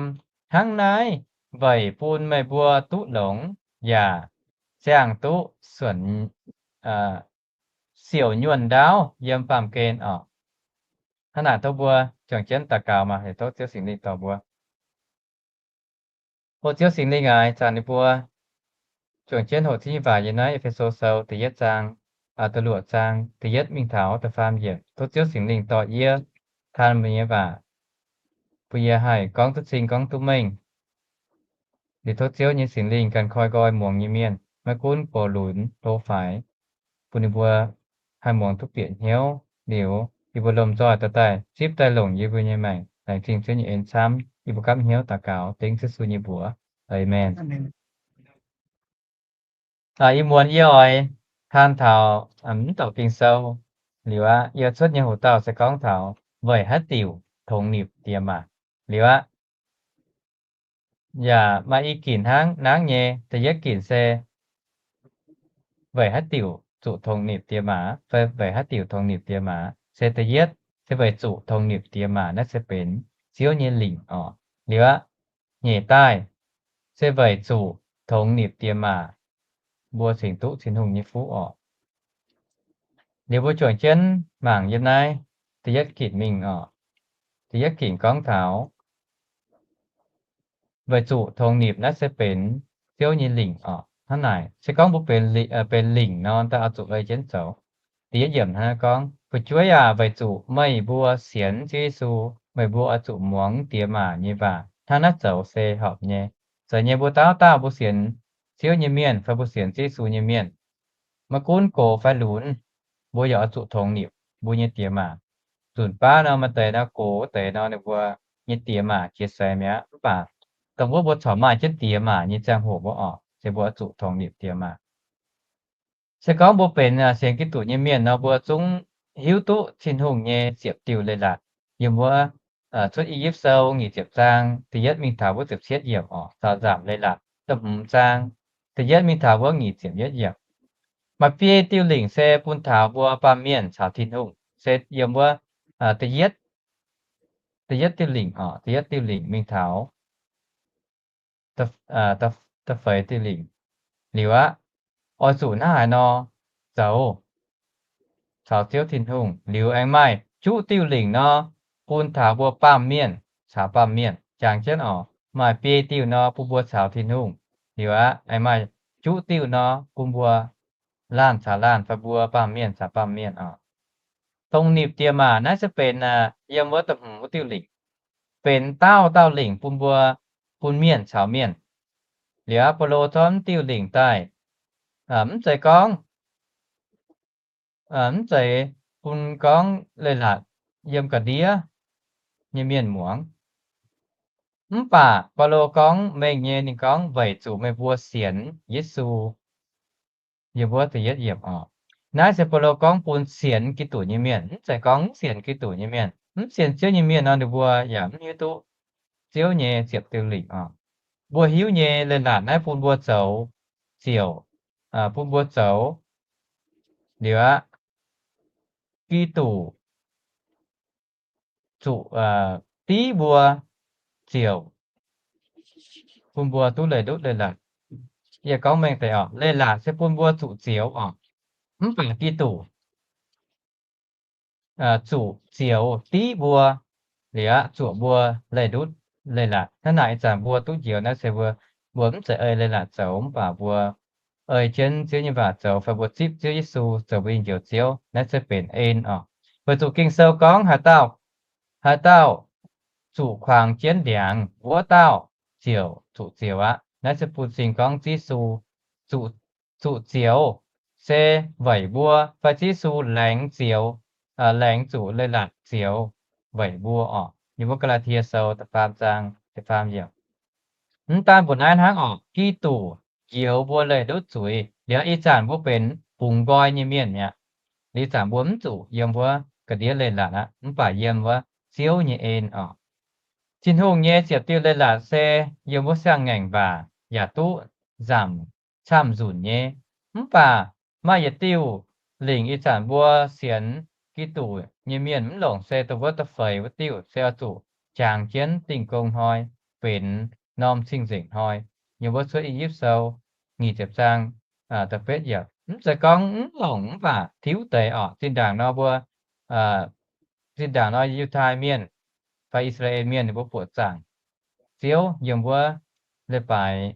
hnangv naaiv weic bun meih mbuo duqv longx yaac ziangh duqv suonc, siouc nyuonh ndaauv yiem baamh gen orqc. Hnangv naaic tov mbuo juangc jienv daux gaux maah, tov Ziouv Singx Lingh dorh mbuo. O Ziouv Singx Lingh aac, zanc ninh mbuo juangc jienv hoqc Ziouv nyei waac yiem naaiv E^fe^so Sou da'yietv zaang, da'luoqc zaang, da'yietv mingh taux da'faam yiemc. Tov Ziouv Singx Lingh dorh yie taan mbuo nyei waac, bun yie haih gorngv duqv cing, gorngv duqv mengh. Liuz tov Ziouv nyei Singx Lingh ganh koi nqoi muangx nyei mienh, maiv gunv gox lunx hlo faix, bun ninh mbuo haih muangx duqv bieqc hnyouv. Liuz yie mbuo lomh nzoih dorh daaih zipv daaih longc yie mbuo nyei maengc, laengz zingh Ziouv nyei en camv. Yie mbuo gapv hnyouv daux gaux dengv Ziouv Yesu nyei mbuox. Aamen. Ih muonz yie oix taan taux mv dauh Ging-Sou. Liuz aqv, yie cuotv nyei hoc-dauh se gorngv taux weic haaix diuc tongx nipc diex maac. Liuz aqv, yaac maaih i ginc hnangv naaiv nyei. Da'yietv ginc se weic haaix diuc zuqc tongx nipc diex maac, fai weic haaix diuc tongx nipc diex maac. Se da'yietv se weic zuqc tongx nipc diex maac, naaiv se benx Ziouv nyei lingc orqc. Liuz aqv, nyeic daaih se weic zuqc tongx nipc diex maac mbuo cingx duqv Tin-Hungh nyei fuqv orqc. Liuz mbuo juangc jienv mangc yiem naaiv da'yietv ginc mingh orqc. Da'yietv ginc gorngv taux weic zuqc tongx nipc naaiv se benx Ziouv nyei lingc orqc. Hnangv naaic, se gorngv mbuo benx lingc nor, daaih oix zuqc ei jienv zoux. Da'yietv yiemc hnangv naaiv gorngv, Fu'jueiv aac, weic zuqc meih mbuo sienx Ziouv Yesu, meih mbuo oix zuqc muangx diex maac nyei waac. Hnangv naaiv zoux se horpc nyei. Zeiz nyei, mbuo dauh dauh mbuo sienx Ziouv nyei mienh fai mbuo sienx Ziouv Yesu nyei mienh, maiv gunv gox fai lunx, mbuo yaac oix zuqc tongx nipc mbuo nyei diex maac. Nzunc baav nor, maaih deix nor gox deix nor, ninh mbuo nyei diex maac jiex seix mi'aqv. Mv baac dongh wuov mbuo corc maaih jienv diex maac nyei ziangh hoc mbuo orqc, se mbuo oix zuqc tongx nipc diex maac. Se gorngv mbuo benx sienx Giduc nyei mienh nor, mbuo zungv hiuv duqv Tin-Hungh nyei ziepc diuh leiz-latc. Yiem wuov Cuotv I^yipv Sou nyic ziepc zaang da'yietv mingh taux wuov ziepc cietv yiemc orqc, caux nzaamc leiz-latc da'hmz zaang da'yietv mingh taux wuov nyic ziepc yietv yiemc. Maaih biei diuh lingc se bun taux mbuo baamh mienh caux Tin-Hungh. Se yiem wuov da'yietv, da'yietv diuh lingc orqc, da'yietv diuh lingc mingh taux da'feix diuh lingc. Liuz aqv, oix zuqc hnangv haaix nor zoux caux Ziouv Tin-Hungh. Liuz aengx maaih juqv diuh lingc nor, bun taux mbuo baamh mienh caux baamh mienh. Jangx jienv orqc, maaih biei diuh nor bun mbuo caux Tin-Hungh. Liuz aqv, aengx maaih juqv diuh nor bun mbuo laanh caux laanh fai mbuo baamh mienh caux baamh mienh orqc. Dongh nipc diex maac naaiv se benx yiem wuov da'hmz wuov diuh lingc, benx dauh dauh lingc bun mbuo, bun mienh caux mienh. Liuz aqv, Baulo zorqv mv diuh lingc daaih, mv zeiz gorngv, mv zeiz bun gorngv leiz-latc yiem ga'ndiev nyei mienh muangx. Mv baac Baulo gorngv mengh nyei, ninh gorngv weic zuqc meih mbuo sienx Yesu. Yiem wuov da'yietv yiemc orqc, naaiv se Baulo gorngv bun sienx Giduc nyei mienh, mv zeiz gorngv mv sienx Giduc nyei mienh. Mv sienx Ziouv nyei mienh nor, ninh mbuo yaac mv hiuv duqv Ziouv nyei ziepc diuh lingc orqc. Mbuo hiuv nyei leiz-latc naaiv bun mbuo zoux ziouc, bun mbuo zoux liuz aqv, Giduc zuqc div mbuo ziouc bun mbuo duqv leih ndutv leiz-latc. Yie gorngv mengh deix orqc, leiz-latc se bun mbuo zuqc zioux orqc. Mv baac Giduc zuqc zioux div mbuo, liuz aqv zuoqc mbuo leih ndutv leiz-latc. Hnangv naaic ih zanc mbuo duqv njoux naaiv se mbuo, mbuo mv zeiz ei leiz-latc zoux mv baac mbuo ei jienv Ziouv nyei waac zoux fai mbuo zipv Ziouv Yesu zoux mbuo nyei Njoux Ziouv, naaiv se benx en oc. Weic zuqc Ging-Sou gorngv haaix dauh, haaix dauh zuqc kuangx jienv ndiangx, wuov dauh ziouc zuqc zioux aqv. Naaiv se bun cing gorngv Ziouv Yesu zuqc zioux se weic mbuo, fai Ziouv Yesu laengz zioux, laengz zuqc leiz-latc zioux weic mbuo oc. Ninh mbuo Gaa^laa^tie Sou da'faam zaang da'faam yiemc. Mv daan mbuo naaiv hnangv oc, Giduc njoux mbuo leih ndutv zuiz. Liuz ih zanc mbuo benx bungx nqoi nyei mienh mi'aqv. Liuz ih zanc mbuo mv zuqc yiem wuov ga'ndiev leiz-latc aqv, mv baac yiem wuov Ziouv nyei en oc. Tin-Hungh nyei ziepc diuh leiz-latc se yiem wuov siang-ngaengc waac yaac duqv nzamc camv-nzunc nyei. Mv baac maaih yietc diuh lingc ih zanc mbuo sienx Giduc nyei mienh mv longc se dongh wuov da'feix wuov diuh se oix zuqc jangx jienv Dingh Gong Hnoi benx norm cing-nzengc hnoi. Yiem wuov Cuotv I^yipv Sou nyic ziepc zaang da'betv yiemc. Mv zeiz gorngv mv longc mv baac tiuv deix oc. Zinh ndaangc nor mbuo, zinh ndaangc nor Yiutai Mienh fai I^saa^laa^en Mienh ninh mbuo buoqc zaangc Ziouv yiem wuov leiz-baaix,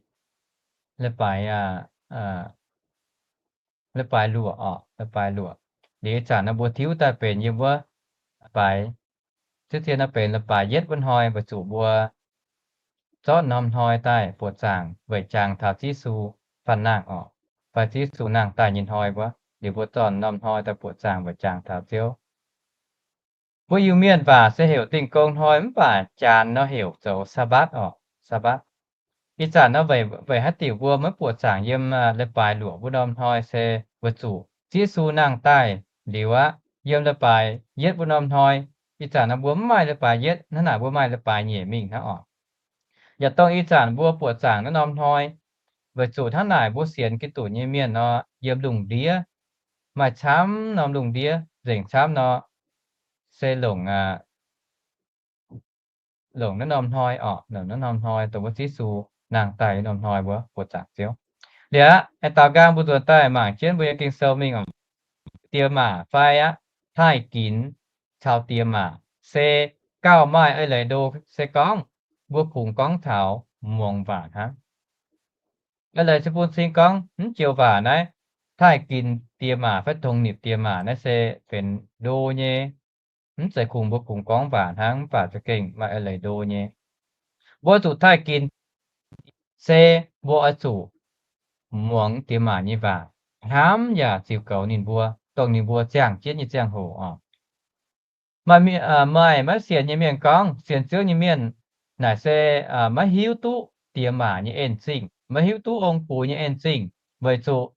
leiz-baaix, leiz-baaix luoqc oc, leiz-baaix luoqc. Liuz ih zanc nor mbuo tiuv daaih benx yiem wuov leiz-baaix, ziouv zien nor benx leiz-baaix yietv wuov hnoi weic zuqc mbuo zorqv norm hnoi daaih buoqc zaangc weic jangx taux Ziouv Yesu faanh nangh oc, fai Ziouv Yesu nangh daaih nyei hnoi wuov. Liuz mbuo zorqv norm hnoi daaih buoqc zaangc weic jangx taux Ziouv. Mbuo Iu-Mienh waac se heuc Dingh Gong Hnoi mv baac janx nor heuc zoux Saabatv oc, Saabatv. Ih zanc nor weic haaix diuc mbuo maiv buoqc zaangc yiem leiz-baaix luoqc wuov norm hnoi se weic zuqc Ziouv Yesu nangh daaih liuz aqv, yiem leiz-baaix yietv wuov norm hnoi. Ih zanc nor mbuo mv maaih leiz-baaix yietv, hnangv naaic mbuo maaih leiz-baaix nyeic mingh hnangv oc. Yaac dongh ih zanc mbuo buoqc zaangc naaiv norm hnoi, weic zuqc hnangv naaic mbuo sienx Giduc nyei mienh nor yiem lungh ndiev maaih camv norm lungh ndiev nzengc camv nor, se longc, longc naaiv norm hnoi oc, longc naaiv norm hnoi dongh wuov Ziouv Yesu nangh daaih norm hnoi mbuo buoqc zaangc Ziouv. Liuz aqv, aengx daaux nqaang mbuo nzuonx daaih mangc jienv mbuo nyei Ging-Sou mingh oc. Diex maac fai aqv, taaih ginx caux diex maac se gauh maaih eix leiz ndo se gorngv mbuo kungx gorngv taux muangx waac hnangv. Eix leiz se bun cing gorngv mv joux waac naaiv, taaih ginx diex maac fai tongx nipc diex maac naaiv se benx ndo nyei. Mv zeiz kungx mbuo kungx gorngv waac hnangv, mv baac za'gengh maaih eix leiz ndo nyei. Mbuo zuqc taaih ginx se mbuo oix zuqc muangx diex maac nyei waac, hnamv yaac ziux goux ninh mbuo, dongh ninh mbuo ziangh jienv nyei ziangh hoc oc. Maaih, maaih maiv sienx nyei mienh gorngv sienx Ziouv nyei mienh naaic se maiv hiuv duqv diex maac nyei en-zingh, maiv hiuv duqv ong-gux nyei en-zingh, weic zuqc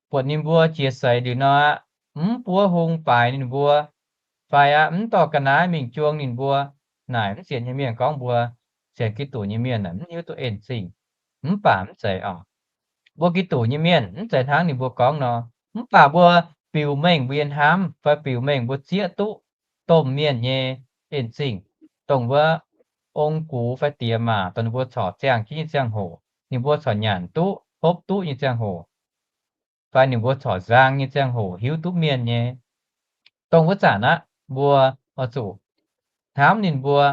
buatc ninh mbuo jiex seix liuz nor aqv, mv buov hung baaix ninh mbuo, fai aqv, mv dorh ga'naaiv mingh juang ninh mbuo. Naaic mv sienx nyei mienh gorngv mbuo sienx Giduc nyei mienh naaic mv hiuv duqv en-zingh. Mv baac mv zeiz oc. Mbuo Giduc nyei mienh mv zeiz hnangv ninh mbuo gorngv nor. Mv baac mbuo biux mengh mbuo nyei hnamv fai biux mengh mbuo zieqv duqv domh mienh nyei en-zingh, dongh wuov ong-gux fai diex maac dongh ninh mbuo corc ziangh jienv nyei ziangh hoc, ninh mbuo corc nyanc duqv hopv duqv nyei ziangh hoc, fai ninh mbuo corc nzang nyei ziangh hoc hiuv duqv mienh nyei. Dongh wuov zanc aqv, mbuo oix zuqc hnamv ninh mbuo,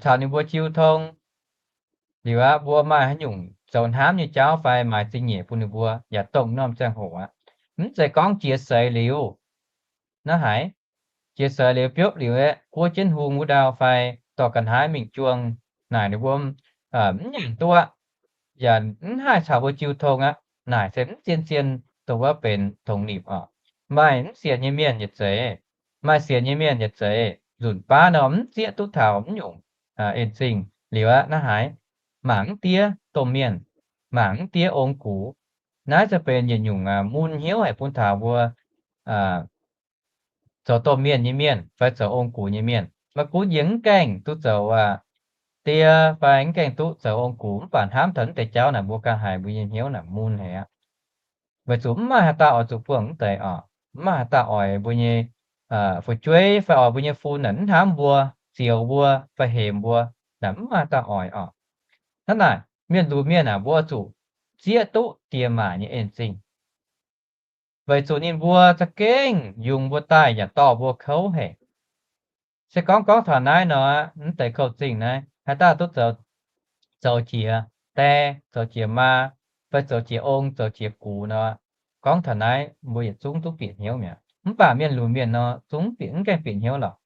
caux ninh mbuo jiu tong. Liuz aqv, mbuo maaih haaix nyungc zoux hnamv nyei jauv fai maaiz zingh nyeic bun ninh mbuo yaac dongh norm ziangh hoc aqv. Mv zeiz gorngv jiex seix liuz, naaiv haiz jiex seix liuz biopv liuz aeqv, buov jienv hung wuov ndau fai dorh ga'naaiv mingh juang naaic ninh mbuo mv nyanc duqv aqv, yaac mv haih caux mbuo jiu tong aqv. Naaic se mv zien-zien dongh wuov benx tongx nipc oc. Maaih mv sienx nyei mienh yietc zeiz, maaih sienx nyei mienh yietc zeiz nzunc baav nor mv zieqv duqv taux mv nyungc en-zingh liuz aqv, naaiv haiz mangc mv diev domh mienh, mangc mv diev ong-gux. Naaiv se benx yietc nyungc mun hnyouv haic bun taux mbuo zoux domh mienh nyei mienh fai zoux ong-gux nyei mienh. Maiv gunv yie mv gaengh duqv zoux die fai mv gaengh duqv zoux ong-gux, mv baac hnamv taux naaiv deix jauv naaic mbuo ganh haiz mbuo nyei hnyouv naaic mun haic aqv. Weic zuqc mv maaih haaix dauh oix zuqc buangh mv deix oc. Mv maaih haaix dauh oix mbuo nyei fu'jueiv fai oix mbuo nyei fun naaic mv hnamv mbuo, zioux mbuo fai hemx mbuo, naaic mv maaih haaix dauh oix oc. Hnangv naaic, mienh lunx mienh aac, mbuo oix zuqc zieqv duqv diex maac nyei en-zingh, weic zuqc ninh mbuo za'gengh yungz mbuo daaih yaac dorh mbuo kouv haic. Se gorngv gorngv taux naaiv nor, mv deix kouv-zingh naaiv haaix dauh duqv zoux, zoux jiex die, zoux jiex maa, fai zoux jiex ong, zoux jiex gux nor, gorngv taux naaiv mbuo yietc zungv duqv bieqc hnyouv mi'aqv. Mv baac mienh lunx mienh nor, zungv bieqc, mv gaengh bieqc hnyouv lorqc.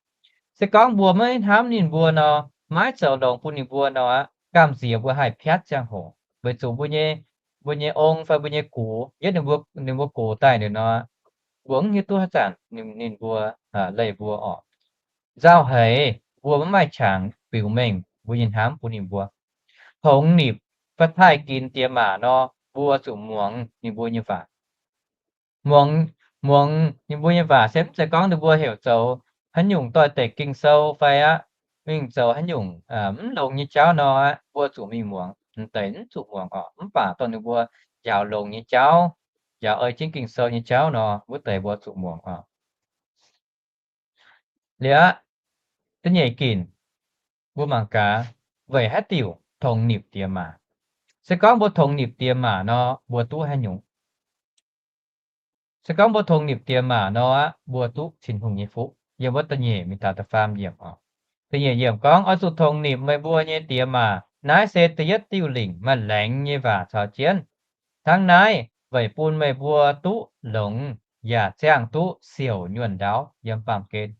Se gorngv mbuo maiv hnamv ninh mbuo nor, maiv zoux longx bun ninh mbuo nor, gamh nziex mbuo haih piatv ziangh hoc, weic zuqc mbuo nyei, mbuo nyei ong fai mbuo nyei gux, yietv ninh mbuo, ninh mbuo gox daaih nor, mbuo mv hiuv duqv haaix zanc ninh mbuo leih mbuo orqc. Nzauh haic, mbuo maiv maaih qangx biux mengh mbuo nyei hnamv bun ninh mbuo. Tongx nipc fai taaih ginx diex maac nor, mbuo zuqc muangx ninh mbuo nyei waac. Muangx, muangx ninh mbuo nyei waac se mv zeiz gorngv ninh mbuo heuc zoux haaix nyungc doix-dekc Ging-Sou fai aqv, mingh zoux haaix nyungc mv longx nyei jauv nor, mbuo zuqc mingh muangx. Mv deix mv zuqc muangx orqc. Mv baac dongh ninh mbuo njaaux longx nyei jauv, njaaux ei jienv Ging-Sou nyei jauv nor, wuov deix mbuo zuqc muangx orqc. Liuz, da'nyeic ginc, mbuo mangc gaax, weic haaix diuc tongx nipc diex maac? Se gorngv mbuo tongx nipc diex maac nor, mbuo duqv haaix nyungc? Se gorngv mbuo tongx nipc diex maac nor, mbuo duqv Tin-Hungh nyei fuqv. Yiem wuov da'nyeic mingh taux da'faam yiemc oc. Da'nyeic yiemc gorngv, Oix zuqc tongx nipc meih mbuo nyei diex maac. Naaiv se da'yietv diuh lingc maaih laengz nyei waac caux jienv. Hnangv naaiv weic bun meih mbuo duqv longx yaac ziangh duqv siouc nyuonh ndaauv yiem baamh gen.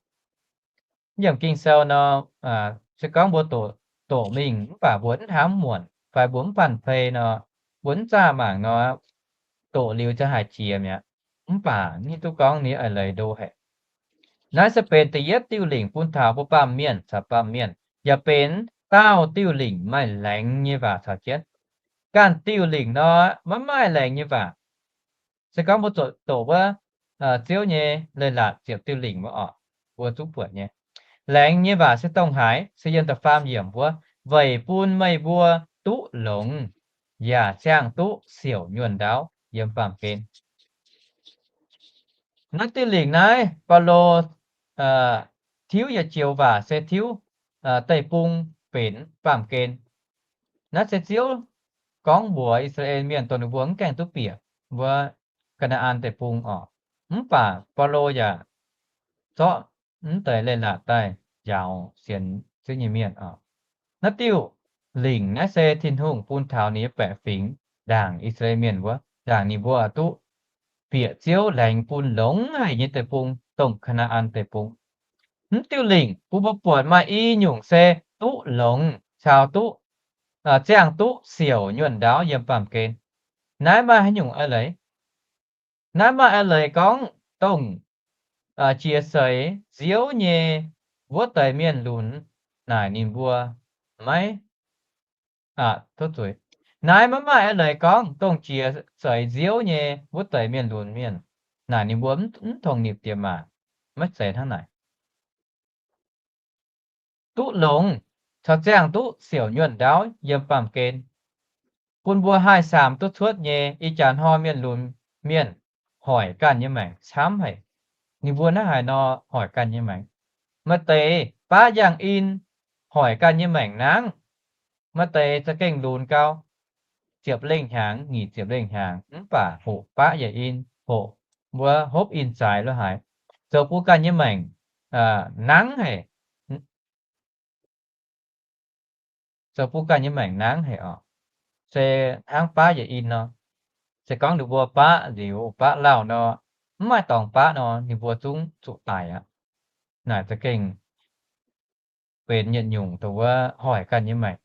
Yiem Ging-Sou nor, se gorngv mbuo doqc, doqc mingh mv baac mbuo mv hnamv muonc fai mbuo mv panh pei nor, mbuo mv zaah mangc nor, doqc liuz ziouc haih jiex mi'aqv. Mv baac mv hiuv duqv gorngv ninh eix leiz ndo haic. Naaiv se benx da'yietv diuh lingc bun taux mbuo baamh mienh caux baamh mienh, yaac benx daauh diuh lingc maaih laengz nyei waac caux jienv. Ganh diuh lingc nor, maiv maaih laengz nyei waac. Se gorngv mbuo zuqc doqc wuov Ziouv nyei leiz-latc ziepc diuh lingc wuov oc, mbuo zungv buatc nyei. Laengz nyei waac se dongh haaix? Se yiem da'faam yiemc wuov, weic bun meih mbuo duqv longx, yaac ziangh duqv siouc nyuonh ndaauv yiem baamh gen. Naaiv diuh lingc naaiv, Baulo tiuv yietc joux waac se tiuv deic-bung benx baamh gen. Naaiv se Ziouv gorngv mbuox I^saa^laa^en Mienh dongh ninh mbuo mv gaengh duqv bieqc wuov Kaa^naa^an Deic-Bung oc. Mv baac Baulo yaac zorqv mv deix leiz-latc daaih njaaux sienx Ziouv nyei mienh oc. Naaiv diuh lingc naaiv se Tin-Hungh bun taux ninh nyei baeqc fingx ndaangc I^saa^laa^en Mienh wuov, ndaangc ninh mbuo duqv bieqc Ziouv laengz bun longx haic nyei deic-bung, dongh Kaa^naa^an Deic-Bung. Mv diuh lingc bun mbuo buatc maaih i nyungc se duqv longx caux duqv, ziangh duqv siouc nyuonh ndaauv yiem baamh gen. Naaiv maaih haaix nyungc eix leiz? Naaiv maaih eix leiz gorngv dongh jiex seix nziouv nyei wuov deix mienh lunx naaic ninh mbuo maiv, tov zuiz, naaiv maiv maaih eix leiz gorngv dongh jiex seix nziouv nyei wuov deix mienh lunx mienh naaic ninh mbuo mv tongx nipc diex maac. Maiv zeiz hnangv naaic. Duqv longx caux ziangh duqv siouc nyuonh ndaauv yiem baamh gen, bun mbuo haih samx duqv cuotv nyei. Ih jaax hnoi mienh lunx mienh hoic ganh nyei maengc camv haic. Ninh mbuo naaiv haaix nor hoic ganh nyei maengc? Maaih deix baqv yangh in, hoic ganh nyei maengc nangv. Maaih deix za'gengh lunx gau, ziepc lengh hnyangx, nyic ziepc lengh hnyangx, mv baac hoqc baqv yaac in, hoqc mbuo hopv in zaaix lo haaix, zoux bun ganh nyei maengc nangv haic. Zoux bun ganh nyei maengc nangv haic oc. Se hnangv baqv yaac in nor. Se gorngv ninh mbuo baqv liuz baqv lauh nor, mv maaih dorngx baqv nor, ninh mbuo zungv zuqc daic aqv. Naaic za'gengh benx yietc nyungc dongh wuov hoic ganh nyei maengc.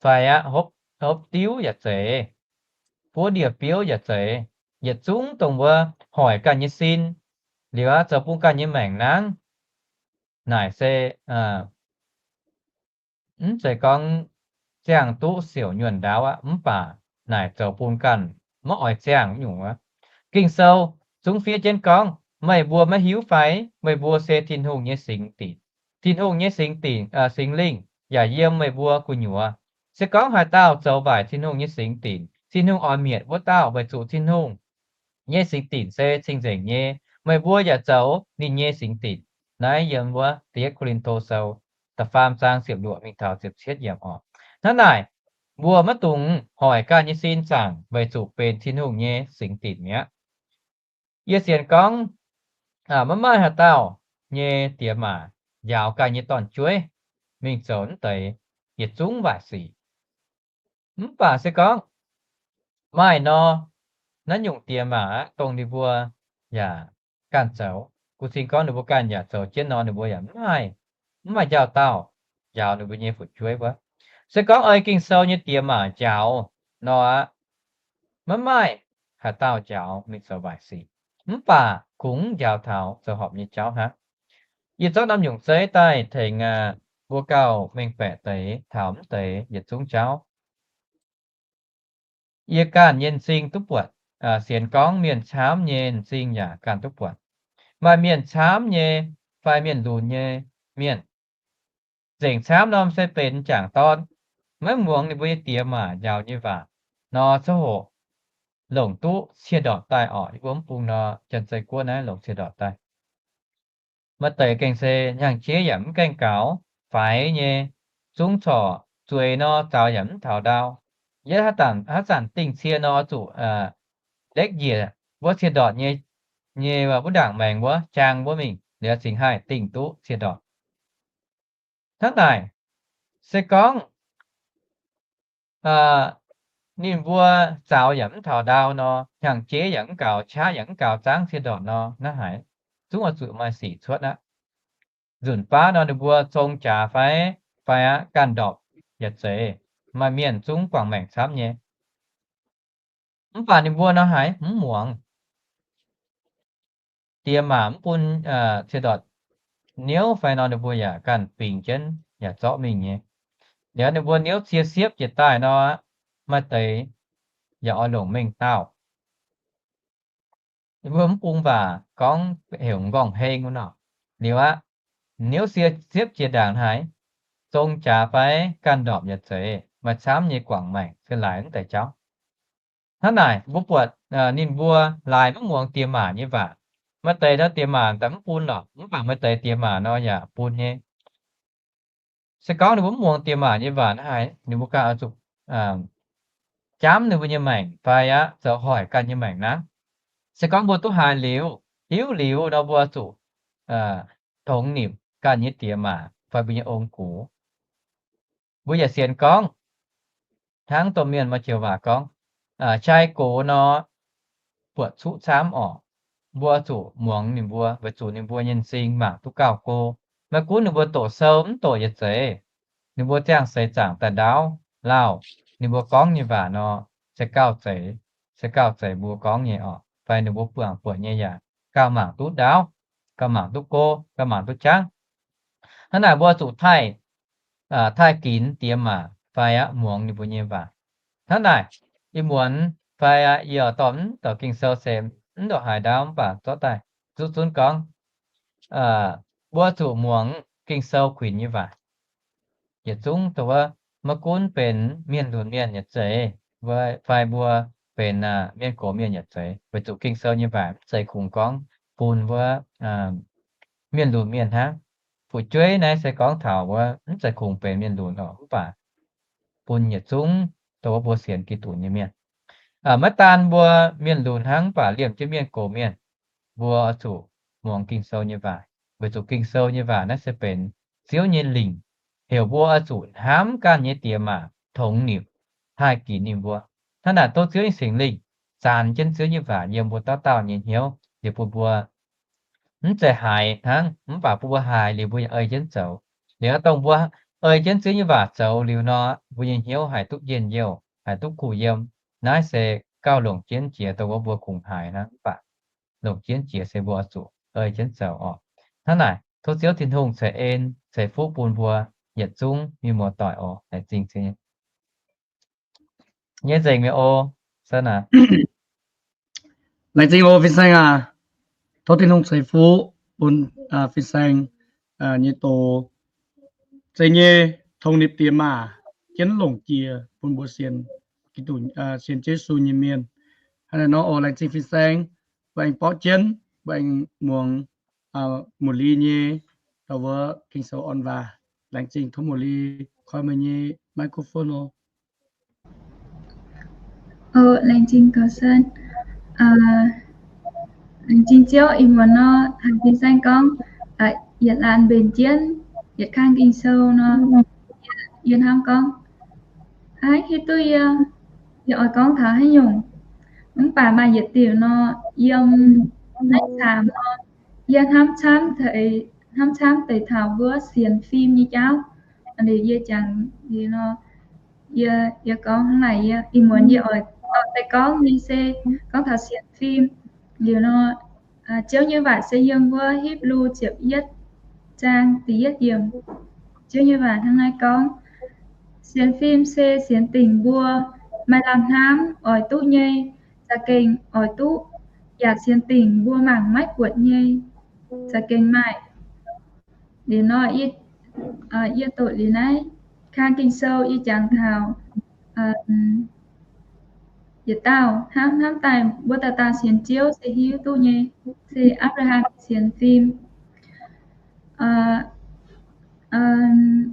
Fai aqv, hopv diuv yaac zeiz, buov ndie-biouv yaac zeiz, yietc zungv dongh wuov hoic ganh nyei sin, liuz aqv zoux bun ganh nyei maengc nangv. Naaic se mv zeiz gorngv ziangh duqv siouc nyuonh ndaauv aqv, mv baac naaic zoux bun ganh maiv oix ziangh nyungc aqv. Ging-Sou zungv fiev jienv gorngv, meih mbuo maiv hiuv fai? Meih mbuo se Tin-Hungh nyei singx dinc. Tin-Hungh nyei singx dinc, Singx Lingh yaac yiem meih mbuo gu'nyuoz. Se gorngv haaix dauh zoux waaic Tin-Hungh nyei singx dinc, Tin-Hungh oix mietc wuov dauh, weic zuqc Tin-Hungh nyei singx dinc se cing-nzengc nyei. Meih mbuo yaac zoux ninh nyei singx dinc. Naaiv yiem wuov Da'yietv Ko^lin^to Sou da'faam zaang ziepc luoqc mingh taux ziepc cietv yiemc oc. Hnangv naaic, mbuo maiv dungx hoic ganh nyei sin zaangc weic zuqc benx Tin-Hungh nyei singx dinc mi'aqv. Yie sienx gorngv maiv maaih haaix dauh nyei diex maac njaaux ganh nyei dorn-jueiv mingh zoux naaiv deix yietc zungv waaic sic. Mv baac se gorngv maaih nor, naaiv nyungc diex maac aqv, dongh ninh mbuo yaac ganh zoux. Gu cing gorngv ninh mbuo ganh yaac zoux jienv nor, ninh mbuo yaac mv maaih, mv maaih njaaux dauh njaaux ninh mbuo nyei fu'jueiv wuov. Se gorngv ei Ging-Sou nyei diex maac njaaux nor aqv, maiv maaih haaix dauh njaaux mingh zoux waaic sic. Mv baac kungx njaaux taux zoux horpc nyei jauv hnangv. Yie zorqv norm nyungc zeiv daaih tengx mbuo gauh mengh baeqc deix taux mv deix yietc zungv jauv. Yie ganh nyei m'zing duqv buatc, sienx gorngv mienh camv nyei m'zing yaac ganh duqv buatc. Maaih mienh camv nyei fai mienh lunx nyei mienh, nzengc camv norm se benx m'jangc dorn, maiv muangx ninh mbuo nyei diex maac njaaux nyei waac nor, ziouc hoqc longc duqv ciex ndorpc daaih orqc. Yie mbuo mv bung nor, Janx-Zei Guoqv naaiv longc ciex ndorpc daaih. Maaih deix gengh se hnyangx-jeiv yaac mv gaengh gaux, faix nyei, zungv corc zueiz nor zaux yaac mv taux ndau. Yietv haaix zanc dingh cie nor zuqc lekv njiec wuov ciex ndorpc nyei, nyei wuov ndaangc maengx wuov jang wuov mingh liuz cingx haih dingh duqv ciex ndorpc. Hnangv naaic, se gorngv ninh mbuo zaux yaac mv taux ndau nor, hnyangx-jeiv yaac mv gaux, qaqv yaac mv gaux, zangv ciex ndorpc nor, naaiv haiz zungv oix zuqc maaih sic cuotv aqv. Nzunc baav nor ninh mbuo zong jaax fai, fai aqv ganh ndorpc yaac zeiz, maaih mienh zungv guangc maengc camv nyei. Mv baac ninh mbuo nor haiz mv muangx. Diex maac mv bun ciex ndorpc niouv fai nor, ninh mbuo yaac ganh bingx jienv yaac zorqv mingh nyei. Liuz ninh mbuo niouv cie siepv jiez daaih nor, maaih deix yaac oix longc mengh dauh. Ninh mbuo mv bung waac gorngv heuc m'nqorngv heng wuov nor. Liuz aqv, niouv cie siepv jiez ndaangc haiz, zong jaax fai ganh ndorpc yaac zeiz, maaih camv nyei guangc maengc se laaix mv deix jauv. Hnangv naaic mbuo buatc ninh mbuo laaix mv muangx diex maac nyei waac. Maaih deix nor diex maac daaih mv bun lorqc, mv baac maaih deix diex maac nor yaac bun nyei. Se gorngv ninh mbuo mv muangx diex maac nyei waac naaiv haiz ninh mbuo ganh oix zuqc jamv ninh mbuo nyei maengc fai aqv zoux hoic ganh nyei maengc hnangv. Se gorngv mbuo duqv haiz liuz, hiuv liuz nor mbuo zuqc tongx nimc ganh nyei diex maac fai mbuo nyei ong-gux. Mbuo yaac sienx gorngv hnangv domh mienh maaih joux waac gorngv, jai gox nor buatc cuqv camv orqc. Mbuo zuqc muangx ninh mbuo weic zuqc ninh mbuo nyei m'zing mangc duqv gauh go. Maiv gunv ninh mbuo doqc sou mv doqc yaac zeiz, ninh mbuo ziangh seix zaangc daaih ndaauv lauh, ninh mbuo gorngv nyei waac nor se gauh zeiz, se gauh zeiz mbuo gorngv nyei orqc, fai ninh mbuo buangh buatc nyei yaac gauh mangc duqv ndaauv, gauh mangc duqv go, gauh mangc duqv jangv. Hnangv naaic mbuo zuqc taaih, taaih ginx diex maac fai aqv muangx ninh mbuo nyei waac. Hnangv naaic, ih muonz fai aqv yie dorh mv doqc Ging-Sou se mv ndongc haaix ndaauv mv baac zorqv daaih zuqc zunv gorngv, mbuo zuqc muangx Ging-Sou kuinx nyei waac. Yietc zungv dongh wuov maiv gunv benx mienh lunx mienh yaac zeiz, fai mbuo benx mienh gox mienh yaac zeiz, weic zuqc Ging-Sou nyei waac mv zeiz kungx gorngv bun wuov mienh lunx mienh hnangv. Fu'jueiv naaiv se gorngv taux wuov mv zeiz kungx benx mienh lunx orqc, mv baac bun yietc zungv dongh wuov mbuo sienx Giduc nyei mienh. Maiv daan mbuo mienh lunx hnangv, mv baac liemh jienv mienh gox mienh, mbuo oix zuqc muangx Ging-Sou nyei waac, weic zuqc Ging-Sou nyei waac naaiv se benx Ziouv nyei lingc, heuc mbuo oix zuqc hnamv ganh nyei diex maac, tongx nimc, haih ginx ninh mbuo. Hnangv naaic tov Ziouv nyei Singx Lingh zanx jienv Ziouv nyei waac yiem mbuo dauh dauh nyei hnyouv, liuz bun mbuo mv zeiz haiz hnangv, mv baac bun mbuo haiz liuz mbuo yaac ei jienv zoux. Liuz dongh mbuo ei jienv Ziouv nyei waac zoux liuz nor, mbuo nyei hnyouv haih duqv njien-youh, haih duqv kuh yiem. Naaiv se gauh longc jienv jiex dongh wuov mbuo kungx haiz hnangv, mv baac longc jienv jiex se mbuo oix zuqc ei jienv zoux orqc. Hnangv naaic tov Ziouv Tin-Hungh ceix en ceix fuqv bun mbuo yietc zungv mienh muoz-doic oc. Laengz zingh. Nyei nzengc mi'aqv oc. Laengz zingh oc fin-saeng aac. Tov Tin-Hungh ceix fuqv bun fin-saeng nyei doz. Zeiz nyei, tongx nimc diex maac jienv longc jiex bun mbuo sienx Giduc, sienx Yesu nyei mienh. Hnangv naaic nor oc, laengz zingh fin-saeng. Mbuo aengx borqv jienv, mbuo aengx muangx Mouc Li nyei dongh wuov Ging-Sou orn waac. Laengz zingh, tov Mouc Li koi meih nyei microphone oc. Laengz zingh gauh sanv. Laengz zingh Ziouv ih muonz nor, haiz fin-saeng gorngv, yietc laanh mbenc jienv yietc kang Ging-Sou nor, yie hnamv gorngv, aav, hiuv duqv yie, yie oix gorngv taux haaix nyungc. Mv baac maaih yietc diuc nor, yiem naaiv caamx nor, yie hnamv camv, hnamv camv deix taux wuov sienx fim nyei jauv. Yie jangx liuz nor, yie, yie gorngv hnangv naaic, yie ih muonz yie oix daaih gorngv nyei se gorngv taux sienx fim. Liuz nor, Ziouv nyei waac se yiem wuov Hipv^lu ziepc yietv zaang da'yietv yiemc. Ziouv nyei waac hnangv naaiv gorngv, sienx fim se sienx dingc mbuo maaih lamh hnamv oix duqv nyei, za'gengh oix duqv, yaac sienx dingc mbuo mangc maiv buatc nyei, za'gengh maaih. Liuz nor, yie doqc liuz naaiv kang Ging-Sou yie jangx taux yietc dauh hnamv, hnamv daaih mbuo dauh dauh sienx Ziouv se hiuv duqv nyei, se Apc^laa^ham sienx fim.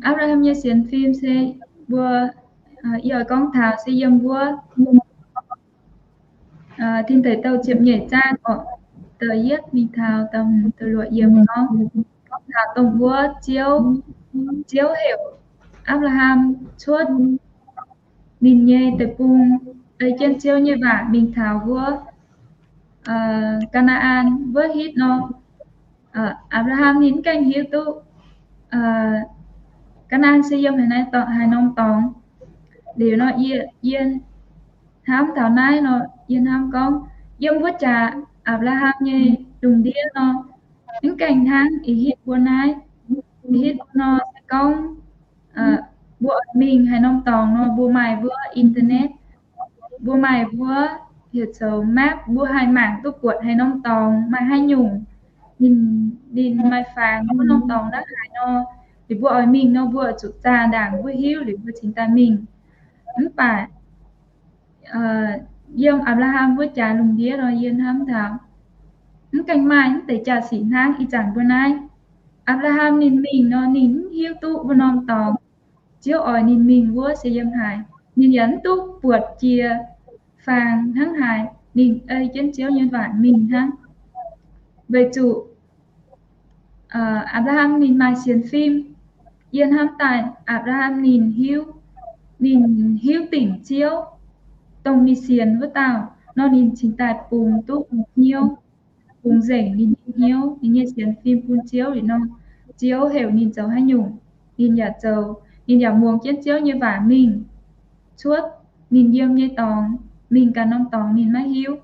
Apc^laa^ham nyei sienx fim se mbuo, yie oix gorngv taux se yiem wuov Tin Deic Douh ziepc nyeic zaang orqc, da'yietv mingh taux da'luoqc yiemc gorngv, gorngv taux dongh wuov Ziouv, Ziouv heuc Apc^laa^ham cuotv ninh nyei deic-bung, ei jienv Ziouv nyei waac mingh taux wuov Gaa^naa^an wuov hitv nor. Apc^laa^ham ninh mv gaengh hiuv duqv Gaa^naa^an se yiem haaix, haaix norm dorngx. Liuz nor, yie, yie hnamv taux naaiv nor, yie hnamv gorngv, yiem wuov jaax Apc^laa^ham nyei lungh ndiev nor, mv gaengh hnangv ih hitv mbuo naaiv. Ih hitv mbuo nor se gorngv mbuo oix mingh haaix norm dorngx nor, mbuo maaih wuov internet, mbuo maaih wuov heuc zoux map, mbuo haih mangc duqv buatc haaix norm dorngx maaih haaix nyungc, ninh, ninh maaih fangx wuov norm dorngx naaiv haaix nor. Liuz mbuo oix mingh nor, mbuo zuqc zaah ndaangc mbuo hiuv liuz mbuo cingx daaih mingh. Mv baac yiem Apc^laa^ham wuov jaax lungh ndiev nor, yie hnamv taux mv gaengh maaih mv deix jaa-sic hnangv ih zanc mbuo naaiv. Apc^laa^ham ninh mingh nor, ninh mv hiuv duqv wuov norm dorngx Ziouv oix ninh mingh wuov se yiem haaix. Ninh yaac mv duqv buatc jiex fangx hnangv haaix. Ninh ei jienv Ziouv nyei waac mingh hnangv. Weic zuqc Apc^laa^ham ninh maaih sienx fim. Yie hnamv daaih Apc^laa^ham ninh hiuv, ninh hiuv dingc Ziouv, dongh ninh sienx wuov dauh nor, ninh cingx daaih bungx duqv hnyouv, bungx nzengc ninh nyei hnyouv, ninh nyei sienx fim bun Ziouv liuz nor, Ziouv heuc ninh zoux haaix nyungc, ninh yaac zoux. Ninh yaac muangx jienv Ziouv nyei waac mingh cuotv ninh yiem nyei dorngx, mingh ganh norm dorngx ninh maiv hiuv,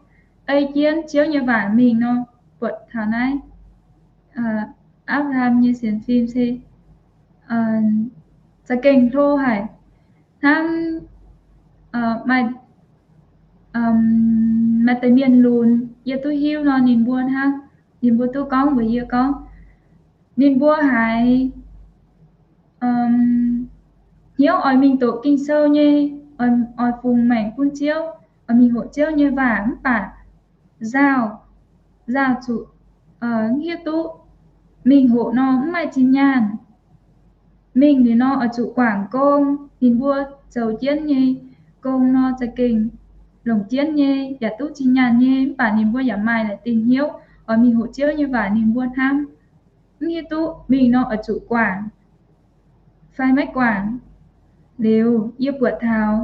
ei jienv Ziouv nyei waac mingh nor, buatc taux naaiv Apc^laa^ham nyei sienx fim se za'gengh hlo haic. Hnangv maaih, maaih deix mienh lunx yie duqv hiuv nor, ninh mbuo hnangv, ninh mbuo duqv gorngv mbuox yie gorngv, ninh mbuo haiz hnyouv oix mingh doqc Ging-Sou nyei, oix fungx maengc bun Ziouv, oix mingh hoqc Ziouv nyei waac, mv baac nzauh, nzauh zuqc mv hiuv duqv mingh hoqc nor mv maaih zinh nyaanh. Mingh liuz nor oix zuqc guangc gong, ninh mbuo zoux jienv nyei gong nor za'gengh longc jienv nyei, yaac duqv zinh nyaanh nyei, mv baac ninh mbuo yaac maaih laaix dingh hnyouv oix mingh hoqc Ziouv nyei waac. Ninh mbuo hnamv mv hiuv duqv mingh nor oix zuqc guangc fai maiv guangc. Liuz yie buatc taux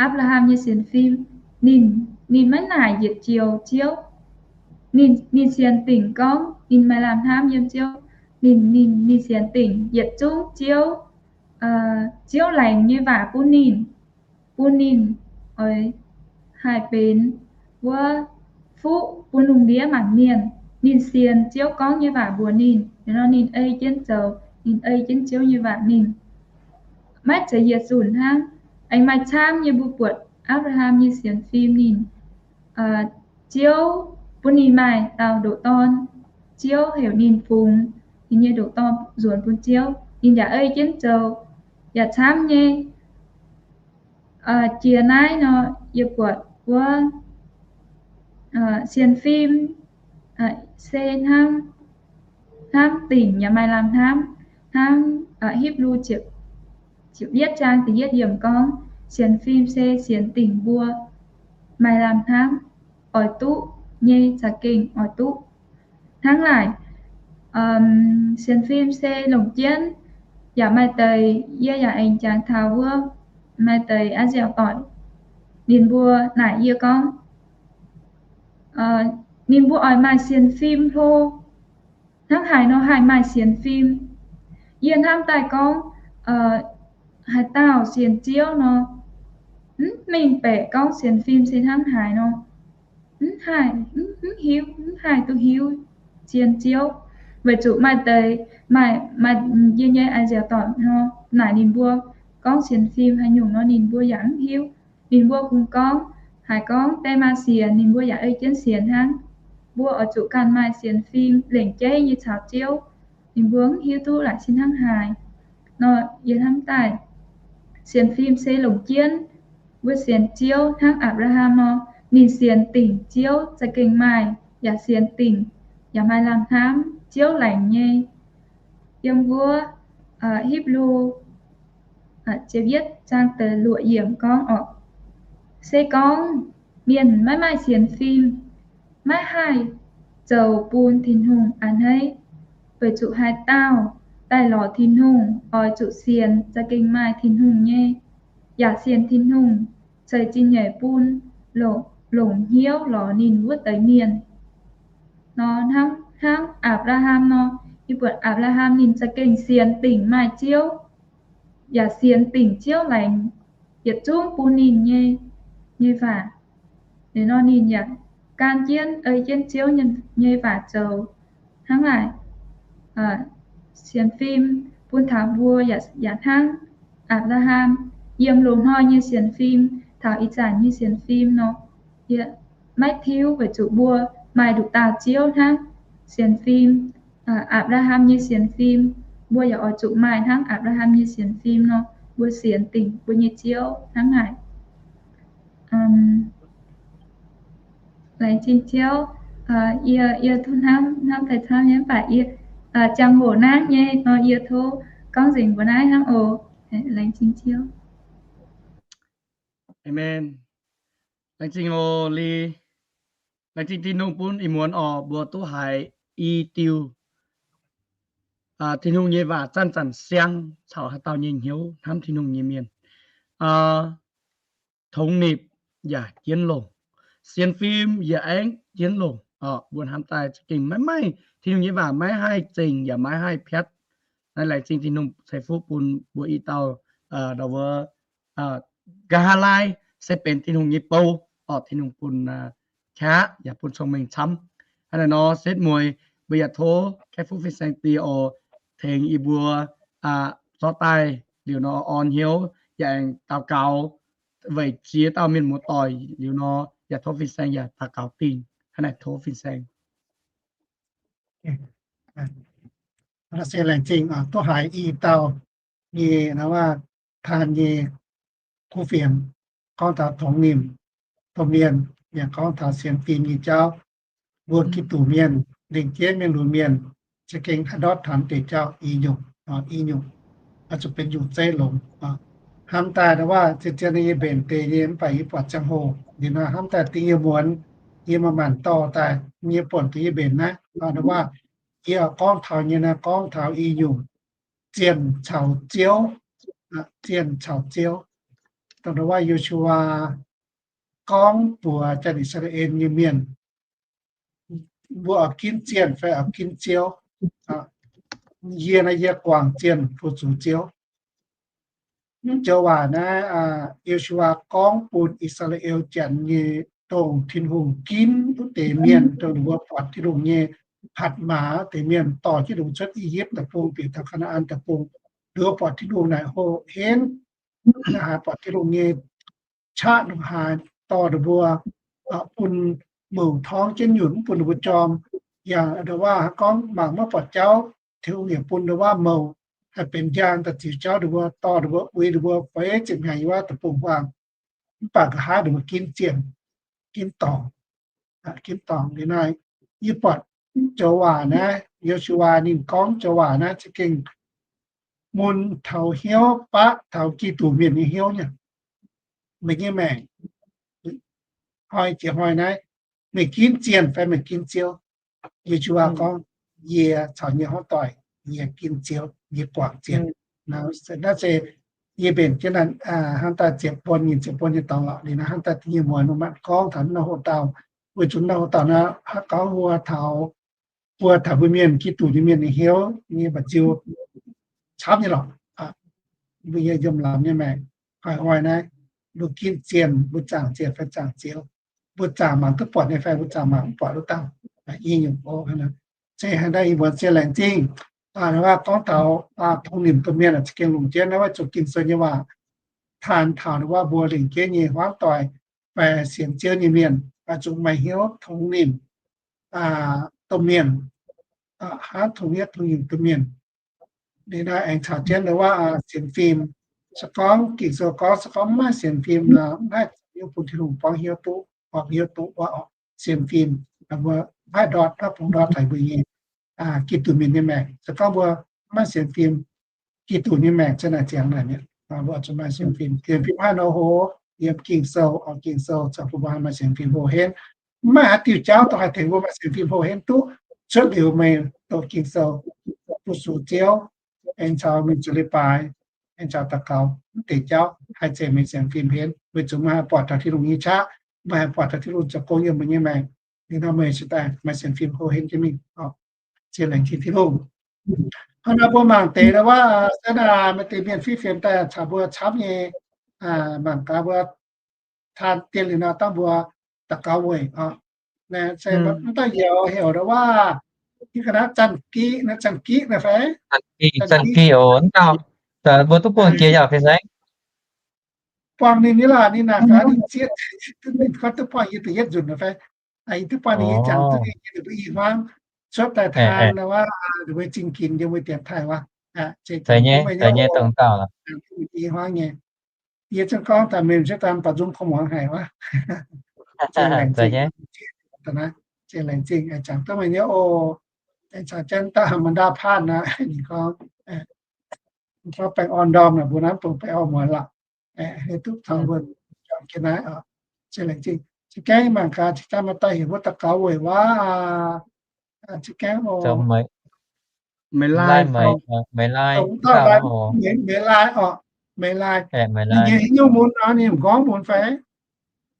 Apc^laa^ham nyei sienx fim, ninh, ninh maiv naaic yietc joux Ziouv. Ninh, ninh sienx dingc gorngv ninh maaih lamh hnamv yiem Ziouv. Ninh, ninh, ninh sienx dingc yietc zungv Ziouv, Ziouv laengz nyei waac bun ninh, bun ninh oix haih benx wuov fuqv bun lungh ndiev mangc mienh. Ninh sienx Ziouv gorngv nyei waac mbuox ninh, liuz nor ninh ei jienv zoux, ninh ei jienv Ziouv nyei waac mingh. Maiv zeiz yietc zunc hnangv, aengx maaih camv nyei mbuo buatc Apc^laa^ham nyei sienx fim ninh, Ziouv bun ninh maaih dauh ndoqc dorn, Ziouv heuc ninh fungx ninh nyei ndoqc dorn nzuonx bun Ziouv, ninh yaac ei jienv zoux, yaac camv nyei. Jiex naaiv nor, yie buatc wuov sienx fim se hnamv, hnamv dingc yaac maaih lamh hnamv. Hnangv Hipv^lu ziepc yietv zaang da'yietv yiemc gorngv, sienx fim se sienx dingc mbuo maaih lamh hnamv, oix duqv nyei za'gengh oix duqv. Hnangv naaic, sienx fim se longc jienv, yaac maaih deix yie yaac aengx jangx taux wuov maaih deix a'nziaauc doic, ninh mbuo naaic yie gorngv, ninh mbuo oix maaih sienx fim hlo. Hnangv haaix nor haih maaih sienx fim? Yie hnamv daaih gorngv, haaix dauh sienx Ziouv nor, mv mengh baeqc gorngv sienx fim se hnangv haaix nor. Mv haih, mv hiuv, mv haih duqv hiuv sienx Ziouv, weic zuqc maaih deix, maaih, maaih yie nyei a'nziaauc doic nor, naaic ninh mbuo gorngv sienx fim haaix nyungc nor ninh mbuo yaac mv hiuv. Ninh mbuo kungx gorngv, haiz gorngv deix maaih sienx, ninh mbuo yaac ei jienv sienx hnangv. Mbuo oix zuqc ganh maaih sienx fim lengc jeiv nyei caux Ziouv. Ninh mbuo mv hiuv duqv laaic sin hnangv haaix nor. Yie hnamv daaih, sienx fim se longc jienv mbuo sienx Ziouv hnangv Apc^laa^ham nor, ninh sienx dingc Ziouv za'gengh maaih, yaac sienx dingc, yaac maaih lamh hnamv Ziouv laengz nyei. Yiem wuov Hipv^lu ziepc yietv zaang deix luoqc yiemc gorngv orqc, se gorngv mienh maiv maaih sienx fim, maiv haih zoux bun Tin-Hungh a'hneiv, weic zuqc haaix dauh daaih lorz Tin-Hungh oix zuqc sienx za'gengh maaih Tin-Hungh nyei, yaac sienx Tin-Hungh ceix zingh nyeic bun longc, longc hnyouv lorz ninh wuov deix mienh. Nor hnangv, hnangv Apc^laa^ham nor, yie buatc Apc^laa^ham ninh za'gengh sienx dingc maaih Ziouv, yaac sienx dingc Ziouv laengz yietc zungv bun ninh nyei, nyei waac. Liuz nor ninh yaac gan jienv, ei jienv Ziouv nyei waac zoux. Hnangv naaic, sienx fim bun taux mbuo yaac, yaac hnangv Apc^laa^ham yiem loz-hnoi nyei sienx fim taux ih zanc nyei sienx fim nor, yie maiv tiuv weic zuqc mbuo maaih nduqc dauh Ziouv hnangv. Sienx fim, Apc^laa^ham nyei sienx fim, mbuo yaac oix zuqc maaih hnangv Apc^laa^ham nyei sienx fim nor, mbuo sienx dingc mbuo nyei Ziouv hnangv naaic. Laengz zingh Ziouv. Yie, yie tov hnamv, hnamv daaih camv nyei mv baac yie ziangh hoc naaiv nyei nor yie tov gorngv nzengc mbuo naaiv hnangv oc. Laengz zingh Ziouv. Amen. Laengz zingh oc Li. Laengz zingh Tin-Hungh bun ih muonz oc mbuo duqv haiz i diuh Tin-Hungh nyei waac zanc-zanc siang caux haaix dauh nyei hnyouv hnamv Tin-Hungh nyei mienh. Tongx nipc yaac jienv longc, sienx fim yaac aengx jienv longc. Mbuo hnamv daaih za'gengh maiv maaih, Tin-Hungh nyei waac maiv haih zengc yaac maiv haih piatv. Naaiv laengz zingh Tin-Hungh ceix fuqv bun mbuo i dauh ndau wuov nqa'haav laai se benx Tin-Hungh nyei bou, orqc Tin-Hungh bun qaqv yaac bun cong-mengh camv. Hnangv naaiv nor setv mueiz mbuo yaac tov kaeqv fuqv fin-saeng die oc tengx yie mbuo zorqv daaih liuz nor orn hnyouv yaac aengx daux gaux weic ziex dauh mienh muoz-doic liuz nor yaac tov fin-saeng yaac daux gaux dingh. Hnangv naaic tov fin-saeng. Se laengz zingh duqv haiz i dauh nyei, taan nyei kuv fienx gorngv taux tongx nimc domh mienh, yaac gorngv taux sienx fim nyei jauv. Mbuo Giduc mienh, lingc jeiv mienh lunx mienh, za'gengh haih ndortv taux deix jauv i nyungc, i nyungc, oix zuqc benx nyungc zeiv longx. Hnamv daaih ndau wuov zien-zien yie mbenc deix nyei mv baac yie buatc ziangh hoc liuz nor hnamv daaih dingh yie muonz, yie manc-manc dorh daaih yie buonc deix yie mbenc naaiv ndau wuov, yie gorngv taux nyei naaiv gorngv taux i nyungc zienh caux Ziouv, zienh caux Ziouv. Dongh ndau wuov Yo^su^waa gorngv mbuox janx I^saa^laa^en nyei mienh, mbuo oix ginv zienh fai oix ginv Ziouv? Yie naaiv yie guangc zienh fu-sux Ziouv. Mv joux waac naaiv, Yo^su^waa gorngv bun I^saa^laa^en Janx nyei dongh Tin-Hungh ginv wuov deix mienh, dongh ninh mbuo buatc Tin-Hungh nyei hatc maaz wuov deix mienh dorh jienv ninh mbuo cuotv I^yipv Deic-Bung bieqc taux Kaa^naa^an Deic-Bung. Ninh mbuo buatc Tin-Hungh naaic hoh henv, haaix buatc Tin-Hungh nyei qaqv haaix dorh ninh mbuo, bun mouc torngv jienv nyunc, mv bun ninh mbuo jorm. Yaac ndau wuov gorngv mangc maiv buatc jauv, Tin-Hungh yaac bun ndau wuov mouc haih benx njang daaih ziux jauv ninh mbuo, dorh ninh mbuo, uix ninh mbuo feix ziepc hnyangx yiem wuov deic-bung-huaang. Mv baac nqa'haav ninh mbuo ginv zienh, ginv dorngc, ginv dorngc. Liuz naaiv yie buatc mv joux waac naaiv, Yo^su^waa ninh gorngv joux waac naaiv za'gengh mun taux hnyouv, baqv taux Giduc mienh nyei hnyouv nyei. Meih nyei maengc hnoi jiex hnoi naaiv, meih ginv zienh fai meih ginv Ziouv? Yo^su^waa gorngv, yie caux nyei hmuangv doic, yie gin zioux, yie guangc ziex. Naaiv se yie mbenc jienv hnangv daaih ziepc buonc nyei, ziepc buonc nyei dorngx lorqc. Liuz naaiv hnangv daaih yie muonz mbuo mangc gorngv taux naaiv hoc dauh, weic zuqc naaiv hoc dauh naaiv haaix gorngv mbuo taux, mbuo taux mbuo mienh, Giduc nyei mienh nyei hnyouv nyei mba'nziu camv nyei lorqc. Mbuo yiem lamz nyei maengc, haih oix naaiv, mbuo gin ziex, mbuo zaangc ziex fai zaangc zioux, mbuo zaangc mangc duqv buatc nyei fai mbuo zaangc mangc mv buatc wuov dauh, i nyungc oc. Se hnangv naaiv yie muonz se laengz zingh, waac gorngv taux tongx nimc domh mienh za'gengh longc jienv naaiv weic zuqc Ging-Sou nyei waac taan taux waac mbuo lingc jienv nyei hmuangv doic fai sienx Ziouv nyei mienh, zuqc maaih hnyouv tongx nimc domh mienh, hnangv tongx yietv tongx nyeic domh mienh. Liuz naaiv aengx caux jienv waac sienx fim. Se gorngv Ging-Sou gorngv, se gorngv mv maaih sienx fim nor, mv haih zoux nyungc bun Tin-Hungh borngv hnyouv duqv, orqc, hnyouv duqv waac orqc. Sienx fim, mbuo mv haih ndortv, mv haih bungx ndortv haic mbuo nyei Giduc mienh nyei maengc. Se gorngv mbuo mv maaih sienx fim, Giduc nyei maengc za'naaic ziangx naaic mi'aqv. Mbuo zuqc maaih sienx fim. Sienx fim haaix nor hoc? Yiem Ging-Sou, orqc, Ging-Sou zoux bun mbuo haih maaih sienx fim hlo henv. Mv maaih haaix diuh jauv dongh haih tengx mbuo maaih sienx fim hlo henv duqv cuotv liuz meih doqc Ging-Sou, fu-sux Ziouv, aengx caux mingh zueiz leiz-baaix, aengx caux daux gaux, mv deix jauv haih zeix meih sienx fim henv, weic zuqc meih haih buatc taux Tin-Hungh nyei qaqv, meih haih buatc taux Tin-Hungh zoux gong yiem meih nyei maengc. Liuz nor meih se daaih maaih sienx fim hlo henv jienv mingh. Ziex laengz zingh Tin-Hungh. Hnangv naaiv mbuo mangc deix waac se naaic maaih deix mienh fiev fienx daaih caux mbuo camv nyei, mangc gaax mbuo taan dien liuz nor dangh mbuo daux gaux weic oc. Se mv dauh youz heuc waac, yie ga'naaiv Zanh Giqv, naaiv Zanh Giqv naaiv fai? Zanh Giqv oc, mv dauh, mbuo duqv buangh jiex yaac fih saengv. Buangh ninh nyei lorqc, ninh naaic gaax ninh zieqv, ninh kotv duqv buangh yie da'yietv nzunc naaiv fai? Yie duqv buangh ninh nyei jangx duqv ninh nyei mbuo i hmuangv cuotv daaih taan wuov, ninh mbuo zingh ginx yiem wuov dienx taaih wuov. Za'gengh nyei, dongh dauh i hmuangv nyei. Yie zungv gorngv daaih mienh se daan baac nzung kungx muangx haic wuov. Ziex laengz zingh, ziex laengz zingh, jangx duqv meih nyei oc. Aengx caux jienv dauh Amanda Phan naaic, ninh gorngv, gorngv baengh orn ndorm naaic, mbuo naaiv dongh baengh orn muonz lorqc. Hei duqv taux mbuo juangc jienv naaiv oc. Ziex laengz zingh. Za'gengh mangc gaax, za'gengh maaih dauh heuc wuov daux gaux weic waac, za'gengh oc. Meih Lai, Meih Lai, Meih Lai oc. Meih Lai, ninh nyei haaix nyungc mun nor, ninh m'nqorngv mun fai?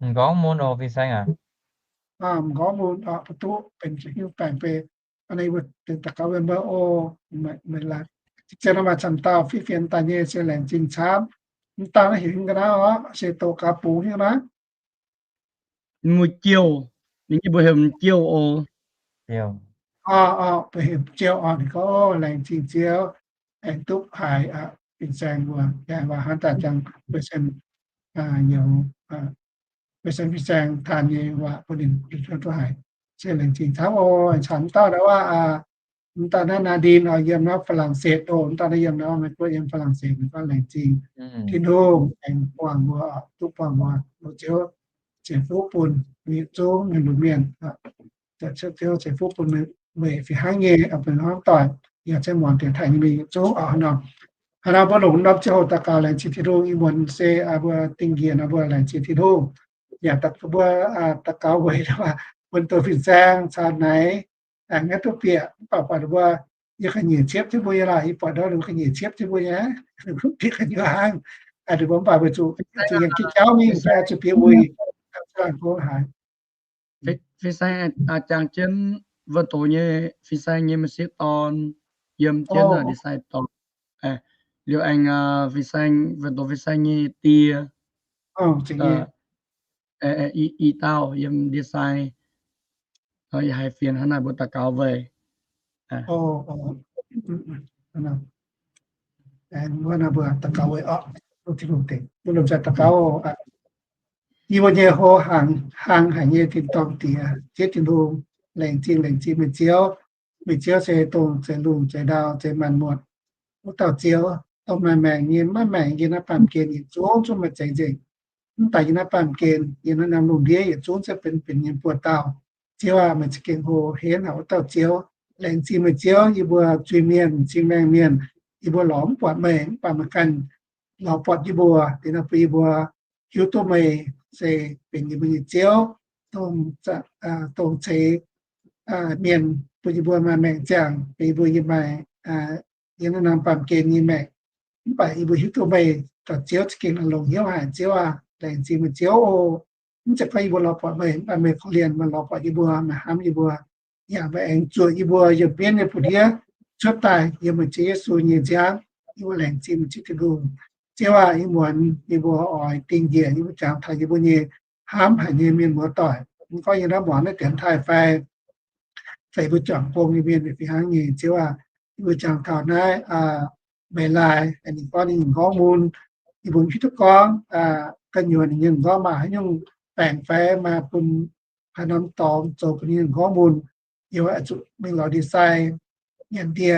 M'nqorngv mun oc, fih saeng aac. M'nqorngv mun oc, mbuo duqv benx hiuv baengc beiv. Hnangv naaiv mbuo daux gaux weic mbuo oc. Meih Lai, ziex nor maaih camv dauh fiev fienx daaih nyei, se laengz zingh camv. Mv dauh naaiv heuc hingv ga'naaiv oc, se doqc gaax bungx hingv naaiv. Mbuo Jouh, ninh nyei mbuox heuc Jouh oc. Mbuox heuc Jouh oc. Ninh gorngv, laengz zingh Ziouv, aengx duqv haiz fin-saeng mbuo, yaac waac hnangv daaih jangx, mbuo sen, youz, mbuo sen fin-saeng taan nyei waac bun ninh duqv haiz. Se laengz zingh camv oc. Aengx caux mv dauh naaiv waac, mv dauh naaiv Naa Ndin oc, yiem naaiv Faa^lang^setv oc. Mv dauh naaiv yiem naaiv Meiv Guoqv, yiem Faa^lang^setv, ninh gorngv laengz zingh Tin-Hungh aengx buangh mbuo, duqv buangh mbuo, Ziouv ceix fuqv bun yietc zungv mienh, Ziouv ceix fuqv bun meih fih hnangv nyei, benx hmuangv doic, yaac ceix muangx dienx taaih nyei mienh yietc zungv oc. Hnangv nor, hnangv nor mbuo longc norm ziangh hoc daux gaux laengz zingh Tin-Hungh, ih muonz se mbuo dingh njiec nor mbuo laengz zingh Tin-Hungh. Yaac daaih mbuo daux gaux weic bun doz fin-saeng caux naaic, aengx duqv bieqc, mv baac buatc mbuo, yie ga'nyiec ciepv jienv mbuo nyei lorqc, yie buatc ndau ninh ga'nyiec ciepv jienv mbuo nyei, bieqc ga'nyiec hnangv. Ninh mbuo mv baac weic zuqc zuqc yiem gitv jauv mingh fai zuqc bieqc wuic, haaix. Fin-saeng jangx jienv wuov doz nyei, fin-saeng nyei m'sieqv dorn yiem jienv ndie-sai dorngx. Liuz aengx fin-saeng, wuov doz fin-saeng nyei die, i dauh yiem ndie-sai. Yie haiz fienx hnangv naaic mbuo daux gaux weic. Mbuo daux gaux weic oc. Mbuo lomh nzoih daux gaux. Yie mbuo nyei hlo hlang haic nyei tin-dorngh Diex, Ziouv Tin-Hungh, laengz zingh, laengz zingh meih Ziouv. Meih Ziouv se dongh zeix lungh zeix ndau zeix maanc muotc wuov dauh Ziouv, dongh maaih maengc nyei maiv maengc yiem naaiv baamh gen yietc zungv zungv maaih zeix nzengc. Mv baac yiem naaiv baamh gen, yiem naaiv norm lungh ndiev yietc zungv se benx benx yiem buoz-dauh. Ziouv aac, meih za'gengh hlo henv haic wuov dauh Ziouv. Laengz zingh meih Ziouv, yie mbuo zuiz-mienh, m'zing maengh mienh, yie mbuo lorz mv buatc meih, mv baac meih ganh lorz buatc yie mbuo, liuz nor bun yie mbuo hiuv duqv meih se benx yie mbuo nyei Ziouv, dongh, dongh ceix mienh bun yie mbuo maaih maengc ziangh, bun yie mbuo yiem maaih, yiem naaiv norm baamh gen nyei maengc. Mv baac yie mbuo hiuv duqv meih, dorh Ziouv za'gengh longc hnyouv haic, Ziouv aah, laengz zingh meih Ziouv oc. Mv zeiz gorngv yie mbuo lorz buatc meih, mv baac meih korv-lienh, meih lorz buatc yie mbuo, meih hnamv yie mbuo, yaac meih aengx zuoqc yie mbuo yiem mienv nyei buoz-ndiev cuotv daaih yiem meih Ziouv Yesu nyei nziaamv. Yie mbuo laengz zingh meih Ziouv Tin-Hungh. Ziouv aah, ih muonz yie mbuo oix dingh njiec yie mbuo jangx taux yie mbuo nyei hnamv haic nyei mienh muoz-doic, mv gorngv yiem naaiv muangx naaiv dienx taaih fai fai yie mbuo juangc gong nyei mienh fih hnangv nyei. Ziouv aah, yie mbuo jangx taux naaiv Meih Laaih, ninh gorngv ninh nyungc nqorngv mun, yie mbuo mv hiuv duqv gorngv gu'nyuoz ninh nyungc nqorngv maaih haaix nyungc baengc fai maaih bun haaix norm dorngx zoux bun ninh nyungc nqorngv mun. Yie mbuo oix zuqc mingh lorz ndie-sai nyanc ndie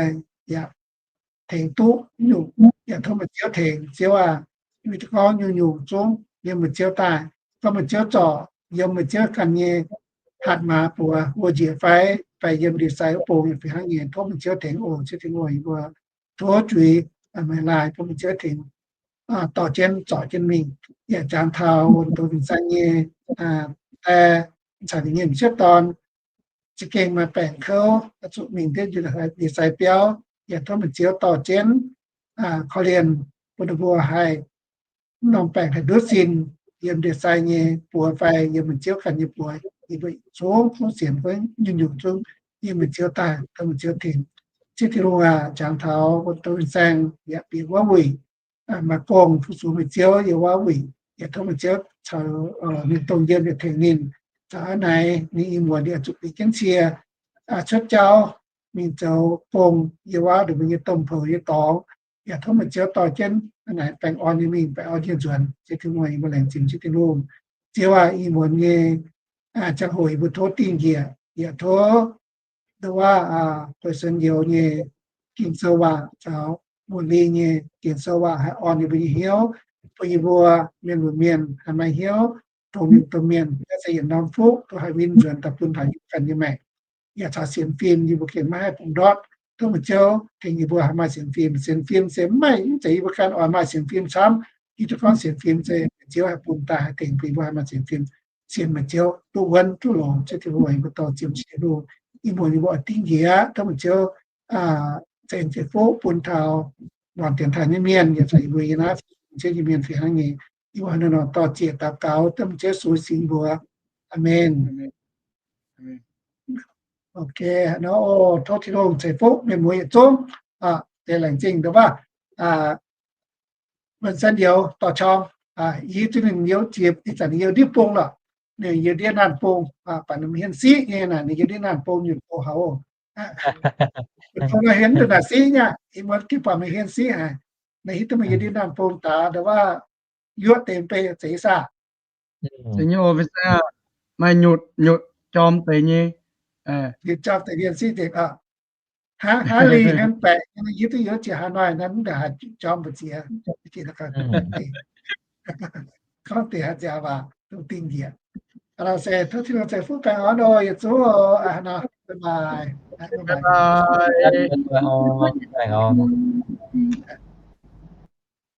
yaac tengx duqv nyungc, yaac tov meih Ziouv tengx. Ziouv aah, yie mbuo gorngv nyungc-nyungc zungv yiem meih Ziouv daaih. Gorngv meih Ziouv zorc yiem meih Ziouv ganh nyei hatc maaz buoz wuov njiec fai, fai yiem ndie-sai wuov bung yaac fih hnangv nyei. Tov meih Ziouv tengx oc, Ziouv Tin-Hungh, yie mbuo tov juix Meih Laaih bun meih Ziouv tengx dorh jienv zorc jienv mingh. Yaac jangx taux wuonh doz fin-saeng nyei die caux ninh nyei m'sieqv dorn za'gengh maaih baengc kouv, zuqc mingh ndiev ndie-sai biauv, yaac tov meih Ziouv dorh jienv korv-lienh bun ninh mbuo haih, mv norm baengc haih ndutv sin yiem ndie-sai nyei buoz fai yiem meih Ziouv ganh nyei buoz. Yie mbuo zungv kuv sienx, nyungc-nyungc zungv yiem meih Ziouv daaih, tov meih Ziouv tengx. Ziouv Tin-Hungh aah, jangx taux wuonh doz fin-saeng yaac bieqc wuov wuic, maaih gong fu-sux meih Ziouv yiem wuov wuic, yaac tov meih Ziouv caux ninh dongh yiem yaac tengx ninh. Caux hnangv naaic ninh ih muonz yaac zuqc bieqc jienv cie cuotv jauv mingh zoux gong yiem wuov ndongc mbuo nyei domh poux nyei dorngx. Yaac tov meih Ziouv dorh jienv hnangv naaic baengh orn nyei mingh, baengh orn nyei nzuonx. Ziouv Tin-Hungh, yie mbuo laengz zingh Ziouv Tin-Hungh. Ziouv aah, ih muonz nyei ziangh hoc yie mbuo tov dingh njiec, yaac tov ndongc wuov guei sen youz nyei Ging-Sou waac caux muoz-li nyei Ging-Sou waac haih orn yie mbuo nyei hnyouv, bun yie mbuo mienh mbuoqc mienh haih maaih hnyouv dongh mienh domh mienh, se yietc norm fuqv duqv haih win nzuonx daaih bun taux yie mbuo ganh nyei maengc. Yaac caux sienx fim yie mbuo gengh maiv haih bungx ndortv. Tov meih Ziouv tengx yie mbuo haih maaih sienx fim. Sienx fim se mv maaih, mv zeiz yie mbuo ganh oix maaih sienx fim camv. Yie duqv gorngv sienx fim se meih Ziouv haih bun daaih, haih tengx bun yie mbuo haih maaih sienx fim. Sienx meih Ziouv duqv wuonv duqv longx. Ziouv Tin-Hungh, yie mbuo dorh ziemx Tin-Hungh, ih muonz yie mbuo oix dingh njiec aqv. Tov meih Ziouv ceix fuqv bun taux muangx dienx taaih nyei mienh, yaac caux yie mbuo yiem naaiv Ziouv nyei mienh fih hnangv nyei. Yie mbuo hnangv nor dorh ziec daux gaux dengv Ziouv Yesu singx mbuox. Aamen. Ok, nor, tov Tin-Hungh ceix fuqv mienh muoz yietc zungv. Deix laengz zingh nduov baac wuonh san youz dorh qorng, yie hiuv duqv ninh youv jiex, ih zanc ninh youh ndiev bung lorqc. Ninh youh ndiev naanh bung, baac ninh maiv hienv siqv nyei naaic, ninh youh ndiev naanh bung nyutc go hauv. Tov nor hienx duqv naaic siqv nyei, ih muonz gengh buatc meih hienv siqv haic. Naaiv hiuv duqv meih youh ndiev naanh bung daaih nduov baac yuoqv deix mbei zeiz saah? Zeiz nyei oc, maaih nyutc, nyutc jorm deix nyei. Nyutc jorm deix mienh siqv nzengc oc. Hnangv, hnangv lingh hnangv baeqc nyei, hiuv duqv youh jiex Hanoi naaiv, mv baac haiz jorm mbu'ziex. Gorngv deix haaix nziaaux waac duqv dingh njiec. Aa, se tov Tin-Hungh ceix fuqv baengh orn oc, yietc zungv oc. Aa, nor, bye bye.